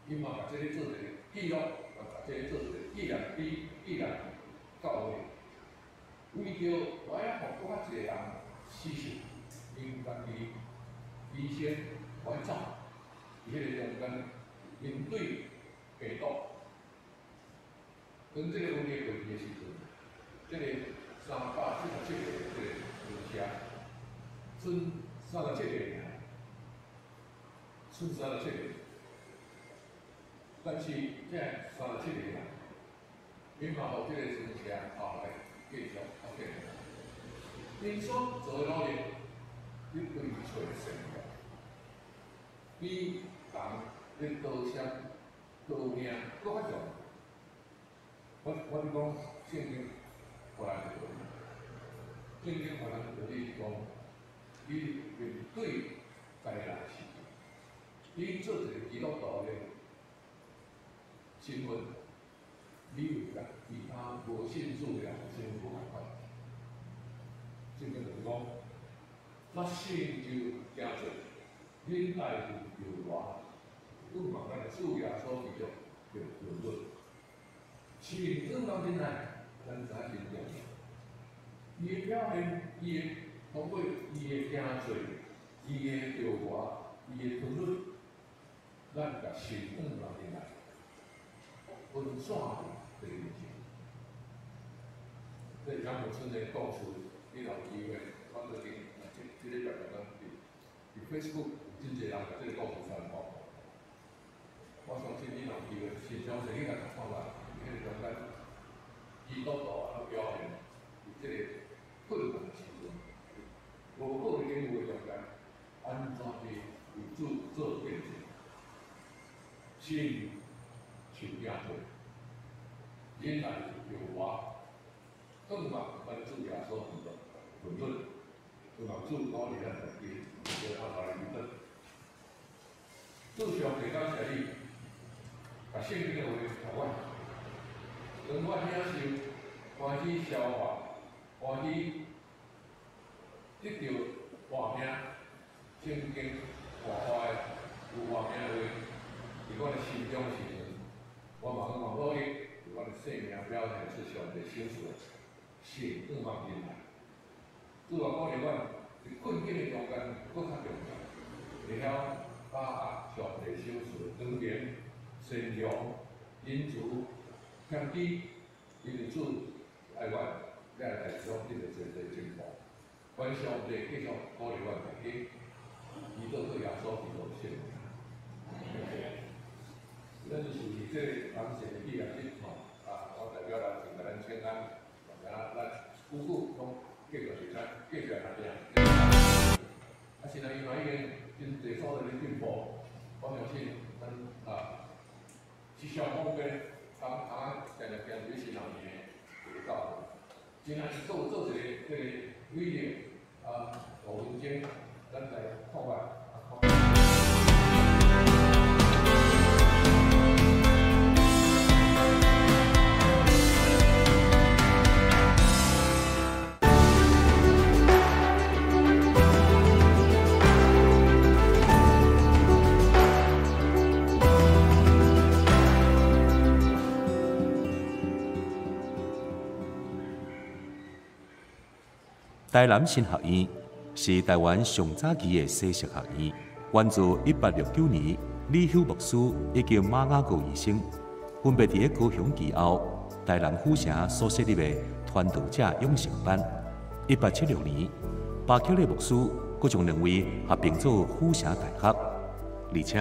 伊嘛共這個做一個記錄，嘛共這個做一個紀念碑、紀念教會，為著無愛予閣較濟人死去，𪜶家己犧牲無愛走，佇彼個中間面對病毒。当这个问题过去的时阵，这个377个这个轮车，剩37个尔，剩37个。但是这37个人，伊嘛予这个船车后来继续发展。𪜶所做的努力，你对找善良，比人咧刀伤刀命阁较重要。我咧讲圣经予咱的道理，圣经予咱的道理是讲，你面对灾难时，你做一个基督徒的身份，你有共其他无信主的人身份无仝款。圣经就是讲，咱信就行做，忍耐就有偌，仰望咱的主耶稣基督就有论。信仰忍耐，咱知影真重要。伊的表现，伊的通过伊的行做，伊的著活，伊的吞忍，咱共信仰忍耐，分散伫面前。这杨木村的故事，你若有机会，我最近这这礼拜刚伫 Facebook 有真济人共这个故事传播。我相信你若有机会，是详细去共看觅，彼个中间基督徒按怎表现，伫这个困难的时阵，无好的境遇的中间，按怎去为主做见证？信受行做，忍耐有我，仰望咱主耶稣基督，顺顺，希望主鼓励咱大家，做阿来祈祷。主上帝感谢你，共圣经的话予阮，当我领受，欢喜消化，欢喜得著活命，圣经活化的有活命的话，伫阮的心中的时阵，我嘛嘛努力，伫阮的生命表现出上帝赏赐的信仰忍耐。主啊，鼓励阮伫困境的中间，阁较重要，会晓把握上帝赏赐的尊严、善良、仁慈、谦卑，因为主爱阮，咱的代志拢得到济济进步。愿上帝继续鼓励阮大家，祈祷做耶稣基督的圣名。咱就是这个南神的纪念日吼，啊，我代表咱先共咱请安，啊，咱久久拢继续是咱继续来听。啊，现在伊嘛已经真济所在咧进步，我相信咱啊是上方便，通通啊定定行入去神学院的一个教会。今仔日做做一个这个 video 啊，5分钟，咱来看觅啊看。台南神学院是台湾上早期的西式学院，源自1869年李休牧师以及马雅各医生分别伫高雄旗后、台南府城所设立的传道者养成班。1876年，巴克利牧师阁将两位合并做府城大学，而且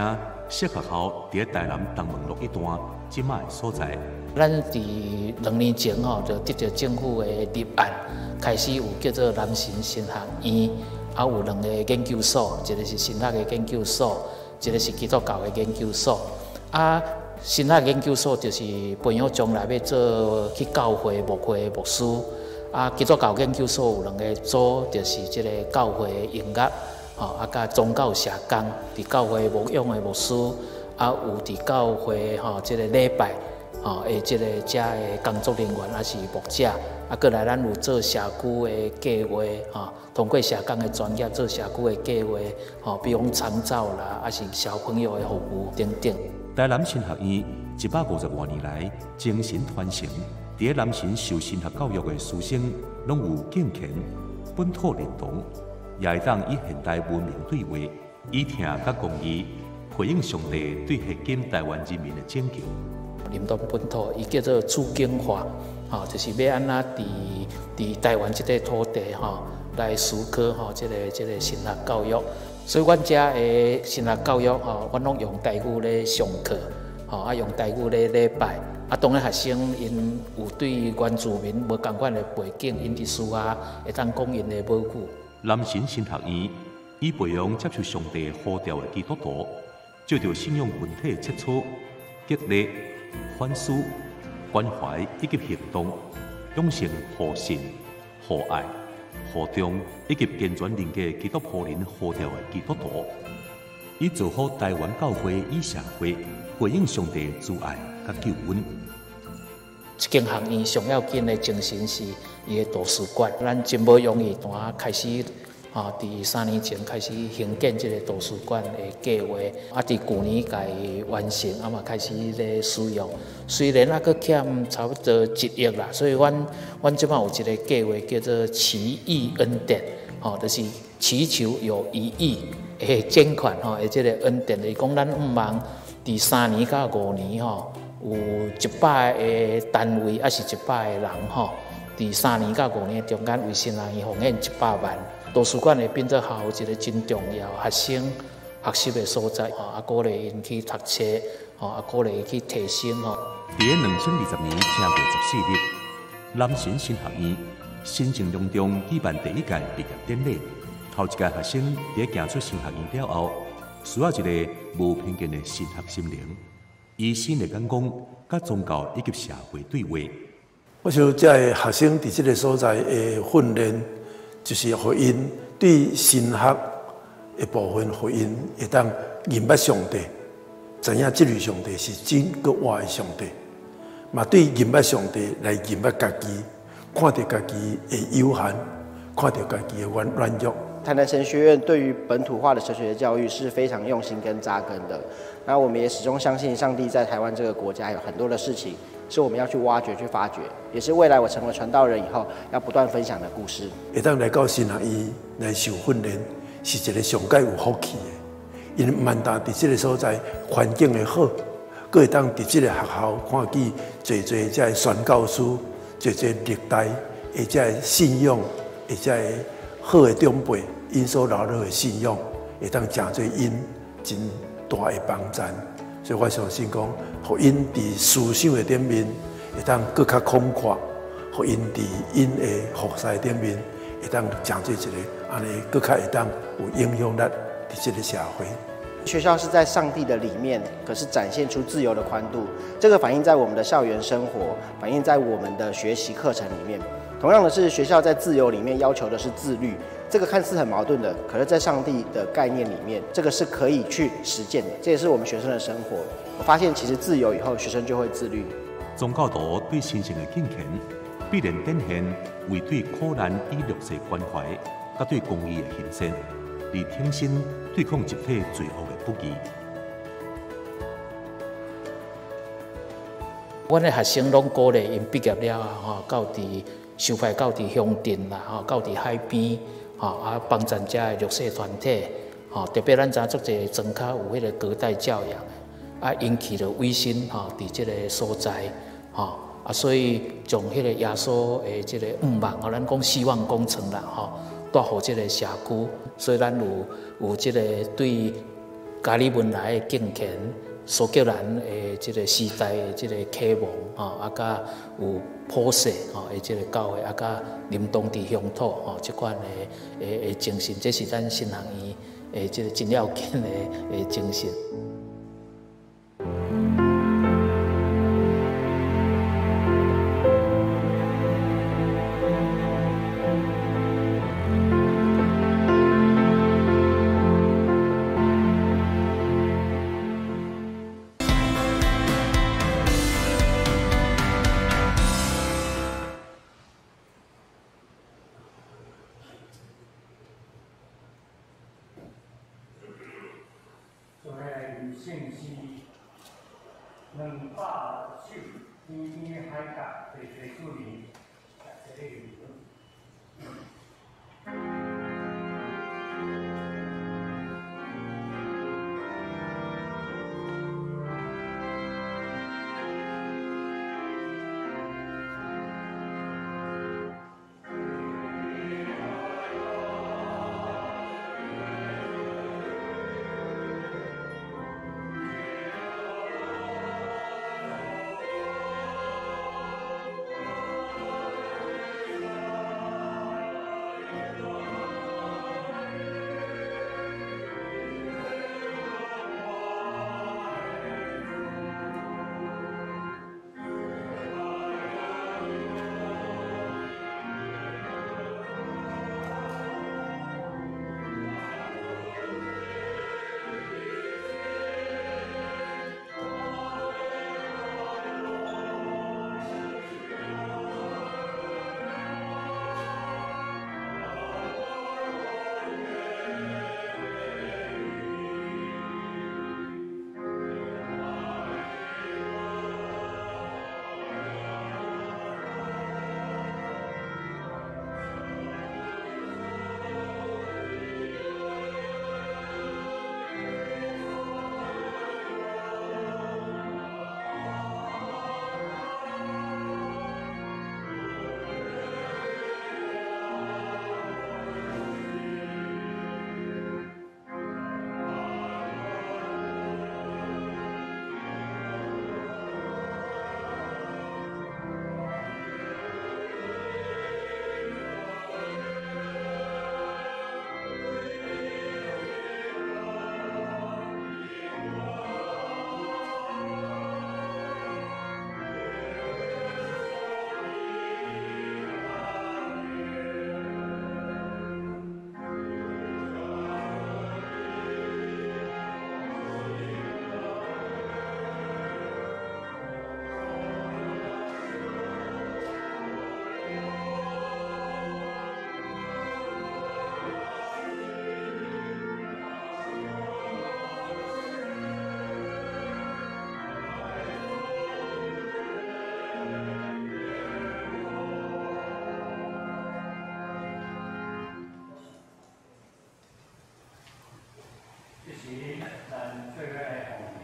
设学校伫台南东门路一段这摆的所在。咱伫2年前吼，就得到政府的立案，开始有叫做南神神学院，啊有2个研究所，一个是神学的研究所，一个是基督教的研究所。啊，神学研究所就是培养将来欲做去教会牧会的牧师。啊，基督教研究所有2个组，就是这个教会的音乐，吼，啊，佮宗教社工，伫教会牧养的牧师，啊，有伫教会吼这个礼拜。吼，的这个遮的工作人员，还是牧者，啊，阁来咱有做社区的计划，吼，通过社工的专业做社区的计划，吼，比如讲长照啦，还是小朋友的服务等等。台南神学院150多年来精神传承，伫南神受神学教育的师生，拢有敬虔、本土认同，也会当与现代文明对话，以疼佮公义回应上帝对现今台湾人民的拯救。林东本土，伊叫做处境化，吼，就是欲按怎佇台灣這塊土地吼來思考吼，這個神學教育。所以，阮遮的神學教育吼，阮攏用台語咧上課，吼啊用台語咧禮拜。啊，當然學生𪜶有對原住民無仝款的背景，𪜶佇私下會當講𪜶的母語。南神神學院以培養接受上帝呼召的基督徒，藉著信仰群體切磋、激勵、反思、關懷以及行動，養成互信、互愛、互重以及健全人格基督僕人呼召的基督徒，以造福台灣教會與社會，回應上帝慈愛佮救恩。這間學院上要緊的精神是伊的圖書館，咱真無容易，拄仔開始，吼，佇3年前開始興建這个圖書館的計劃，啊，佇舊年共伊完成，啊嘛開始咧使用。雖然猶閣欠差不多1億啦，所以阮這擺有一个計劃叫做奇異恩典，吼，就是祈求有1億的捐款，吼，的這个恩典，就是講咱向望佇3年到5年，吼，有100个單位，抑是100个人，吼，佇3年到5年中間為神學院奉獻100萬。圖書館會變做校一个真重要學生學習的所在，吼，啊，鼓勵𪜶去讀冊，吼，啊，鼓勵𪜶去提升，吼。佇咧2020年正月14日，南神神學院神聖隆重舉辦第一屆畢業典禮。頭一屆學生佇咧行出神學院了後，需要一个無偏見的神學心靈，以新的眼光，佮宗教以及社會對話。我想，這个學生佇這个所在的訓練，就是予𪜶對神學的部分，予𪜶會當認捌上帝，知影這位上帝是真閣活的上帝，嘛對認捌上帝來認捌家己，看著家己的有限，看著家己的軟弱。台南神學院對於本土化的神學教育是非常用心跟扎根的。那我們也始終相信，上帝在台灣這個國家有很多的事情是我們要去挖掘、去發掘，也是未來我成為傳道人以後要不斷分享的故事。會當來到神學院來受訓練，是一个上蓋有福氣的，因為毋但佇這个所在環境會好，閣會當佇這个學校看見濟濟這个宣教師、濟濟歷代的這个信仰的這个好的長輩，𪜶所留落的信仰，會當成做𪜶真大的幫助。所以我相信講，予𪜶佇思想的頂面會當閣較廣闊，予𪜶佇𪜶的服事頂面會當成做一个按呢，閣較會當有影響力佇這个社會。學校是在上帝的裡面，可是展現出自由的寬度。這個反映在我們的校園生活，反映在我們的學習課程裡面。同樣的是，學校在自由裡面要求的是自律，這個看似很矛盾的，可是，在上帝的概念裡面，這個是可以去實踐的。這也是我們學生的生活。我發現，其實自由以後，學生就會自律。宗教徒對神聖的敬虔，必然展現為對苦難與弱勢關懷，佮對公義的行善，而挺身對抗集體罪惡的不義。阮的學生攏鼓勵𪜶畢業了後，吼，到佇收派到佇鄉鎮啦，吼，到佇海邊，吼，啊，幫贊遮的弱勢團體，吼，特別咱知影足濟莊跤有彼个隔代教養，啊，𪜶去著委身吼，佇這个所在，吼，啊，所以將彼个耶穌的這个向望，吼，咱講希望工程啦，吼，帶予這个社區，所以咱有這个對加里文來的敬虔。蘇格蘭的這个時代的這个啟蒙，吼，啊，佮有普世吼的這个教會，啊，佮林當地鄉土吼，這款的精神，這是咱神學院的這个真要緊的精神。時，咱做伙來奉獻。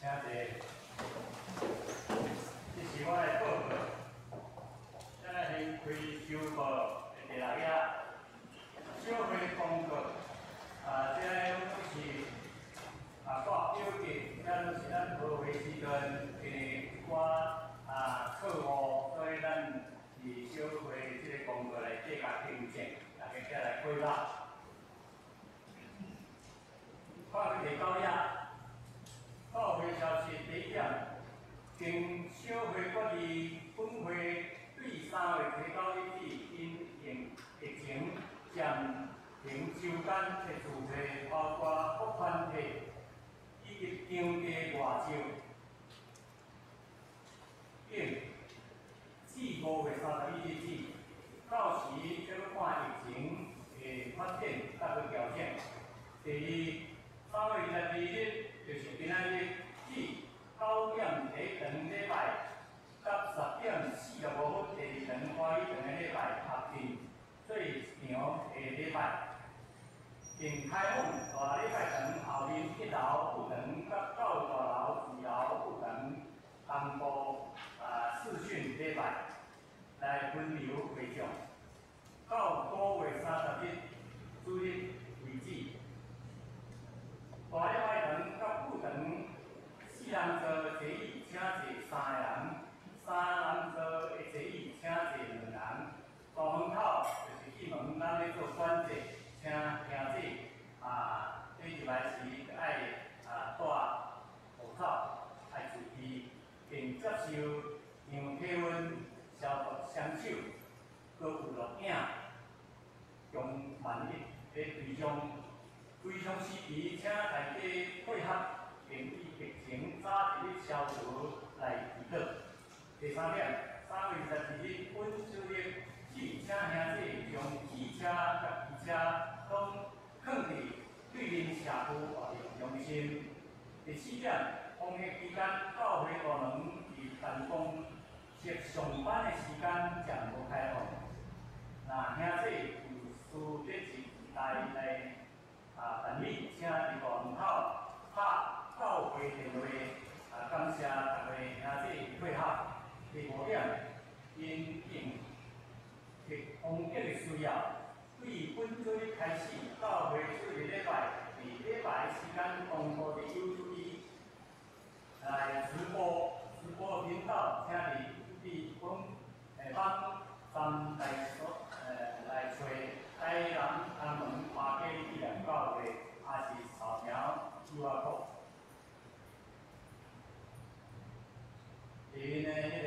請坐。這是我的報告。咱來先開周報的第六頁，小會公告。啊，這个攏是啊掛表格，這攏是咱開會時陣的一寡啊錯誤，所以咱佇小會這个公告內底共訂正，大家才來過目。看第九頁。教會消息第一點，經小會決議，本會對3月9日起，因應疫情暫停周間的聚會，包括福團體以及場地外借等，至5月31日止，到時再閣看疫情的發展，再閣調整。第二，3月22日。就是今仔日至9點第一堂禮拜，佮10點45分第二堂華語堂的禮拜合併做一場的禮拜，並開放大禮拜堂後面一樓副堂佮教大樓二樓副堂同步視訊禮拜來分流會眾，到5月30日主日為止。大禮拜堂佮副堂四人座坐椅，請坐三个人；三人座的坐椅，請坐兩人。大門口就是進門，咱咧做管制，請兄弟啊，你入來時愛啊戴護罩，愛注意，並接受量體溫、消毒雙手，閣有錄影，供萬一咧追蹤。非常時期，請大家配合，並以疫情早一日消除來祈禱。第三点，3月21日，本周日，汽车兄弟将汽车佮机车拢囥伫对面社区活动中心。第四点，防疫期间，教会大门伫办公室上班的时间暂无开放。若兄弟有需要一台来办理，请伫大门口拍教会电话。感谢大家兄弟配合。第五点，因应防疫的需要，对本周日开始，教会主日礼拜伫礼拜时间公布伫 YouTube 来直播，直播频道，请伫本网站来所来揣台南东门华基纪念教会，抑是扫描 QR code。伫呢，彼个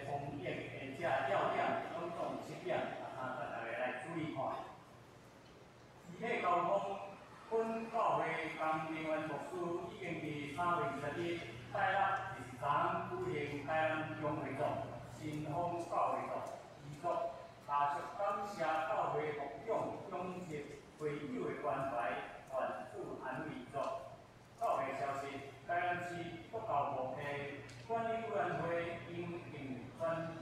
防疫的这要点，总共7点，大家来注意看。肢体沟通，本教会江明元牧师已经伫3月20日拜六，就是昨昏举行台南中会总、新丰教会总，预祝家属感谢教会牧长、长执会友的关怀，愿主安慰遗属。教会消息，台南市国教部的管理委员会因应全球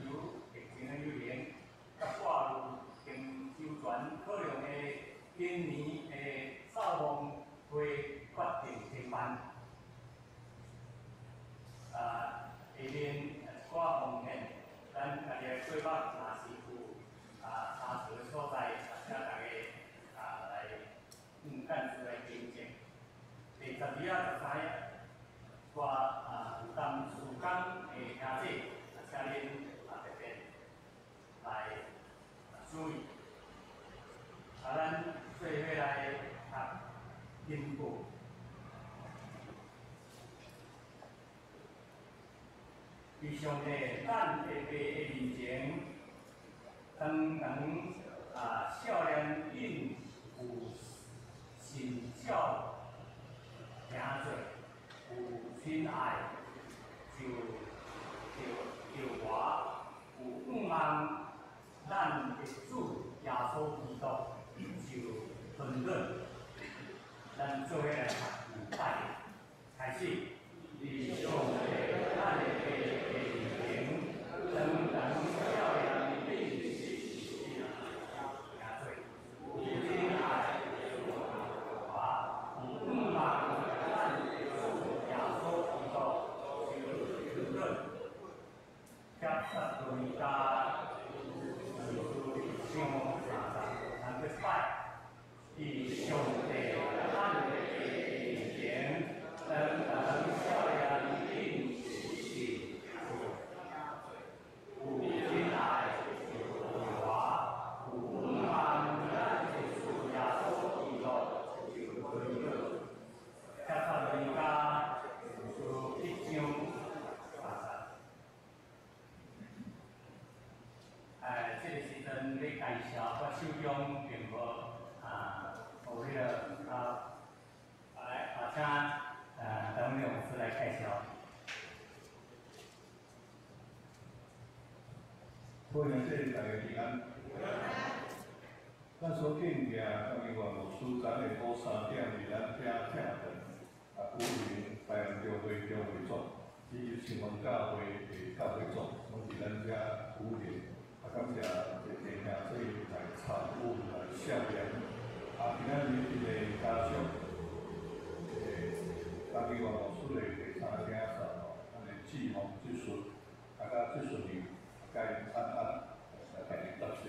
疫情的流行，佮挂入经周全考量的今年的扫墓会决定停办。下面一寡奉献，咱家己的计划若是有差错的所在，请大家来用干事来订正。第12啊、13页，我有当事工的兄弟，请恁特别来注意。咱做伙来读经报。伫上帝咱的爸的面前，当当少年因有信教行做，有亲爱，就就我有盼望咱的主耶稣基督就分润，咱做伙来读礼拜开始。伫上帝咱的爸的面前，当当少年因行做，有亲爱，就我有盼望咱的主耶稣基督就分润。帖撒罗尼迦书一章3节，咱阁一摆，伫上帝咱的爸面前，当当少年因信有亲爱，就我有盼望咱的主耶稣基督就分润。帖撒罗尼迦书一章3节。这个时阵咧介绍，我手中并无有彼个来请陈老师来介绍。各位兄弟，大家平安。咱所敬敬张明元牧师，昨下晡3点伫咱遮听讲，举行台南中会中会总，以及新丰教会的教会总，拢伫咱遮举行。感谢这个兄弟来参与来献念。今仔日因为家属，张明元牧师的第三个囝婿吼，咱的志宏执事，甲执事长，共𪜶安安来共𪜶答谢。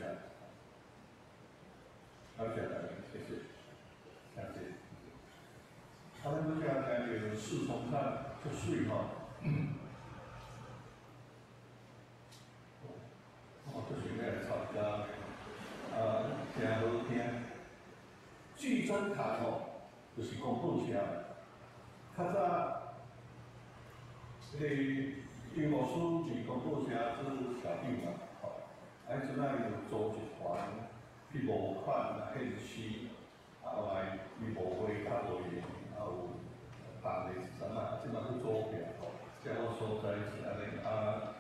感谢大家，谢谢，谢谢。咱拄才听著四重唱足媠吼。我足想欲来参加，诚好听。巨侦探吼，就是广播社。较早，彼个张牧师伫广播社做社长嘛，吼，彼阵仔伊就组一团去募款献诗，后来伊募会较无闲，有办的是啥物，这马去组起来吼，这个所在是按呢。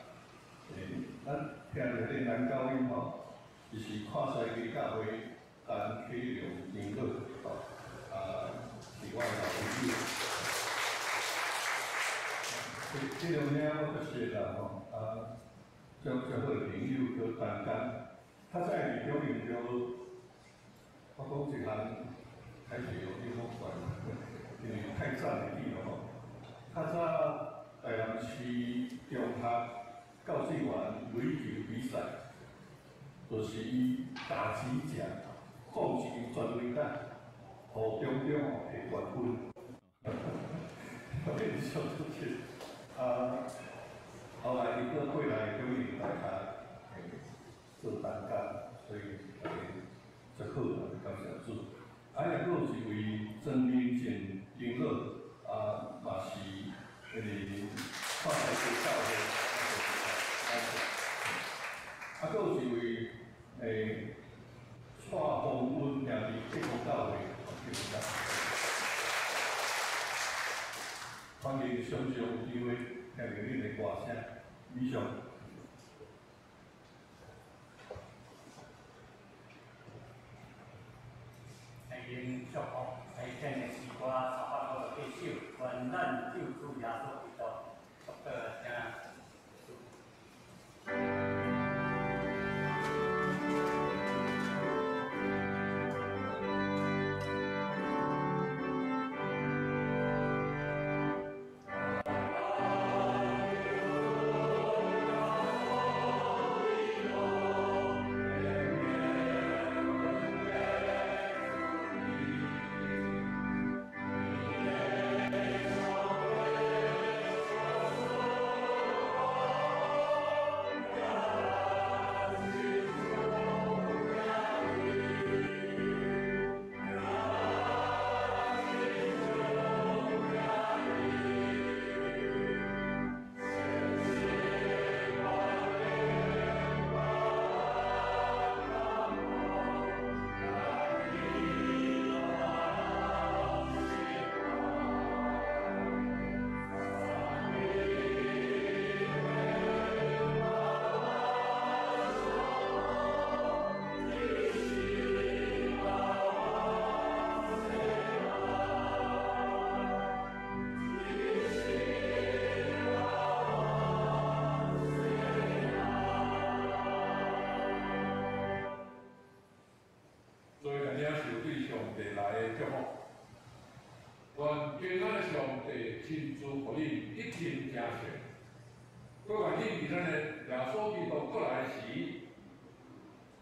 跨西基教會陳啟良長老，吼，啊，是我的老朋友。這兩兄我較熟啦，吼，啊，足足好的朋友叫陳甘，較早佇中營就，我講一項，開始有點好怪，因為太早的記咯吼。較早台南市中學教職員壘球比賽，就是伊打擊獎，放一球全壘打，予中中哦摕冠軍。我印象足深。啊，後來伊閣過來中營大學做單工，所以大家足好啊，感謝主。啊，抑閣有一位曾明靜長老，啊，嘛是彼个跨台基教會，啊，閣有一位蔡宏文兄弟，浙江教會，浙江教會。歡迎雙雙有機會聽著恁的歌聲，以上。用祝福齐天的诗歌，358首，愿咱救主耶穌基督福到聽。亲自予恁一天行善，阁愿恁伫咱的耶穌基督閣來時，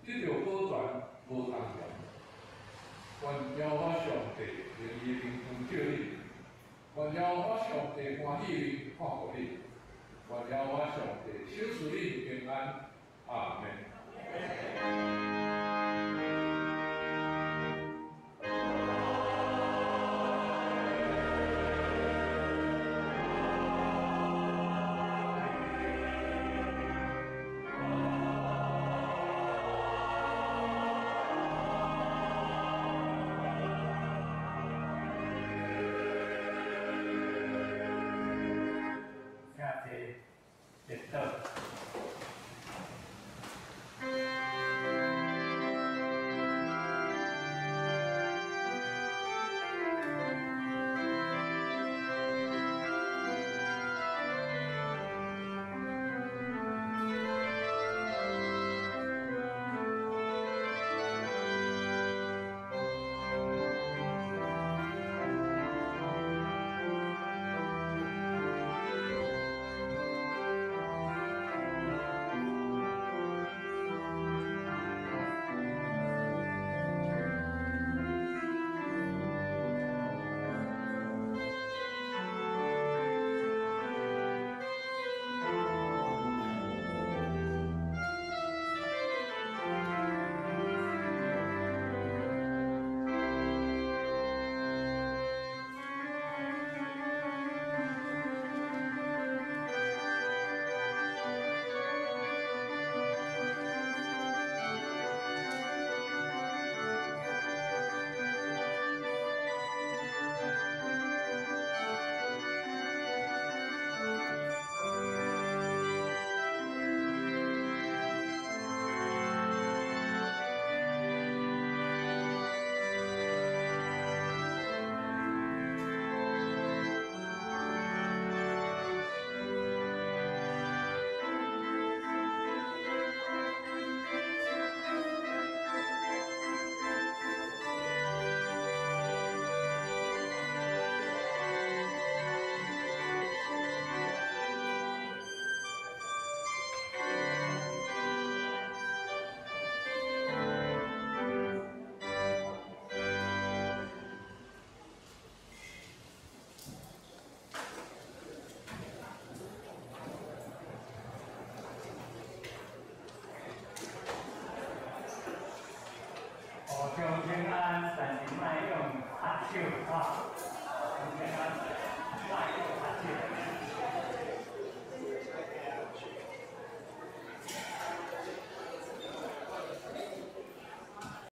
得著保全無動搖。願耶和華上帝用伊的靈光照恁，願耶和華上帝歡喜看顧恁，願耶和華上帝賞賜恁平安。阿門。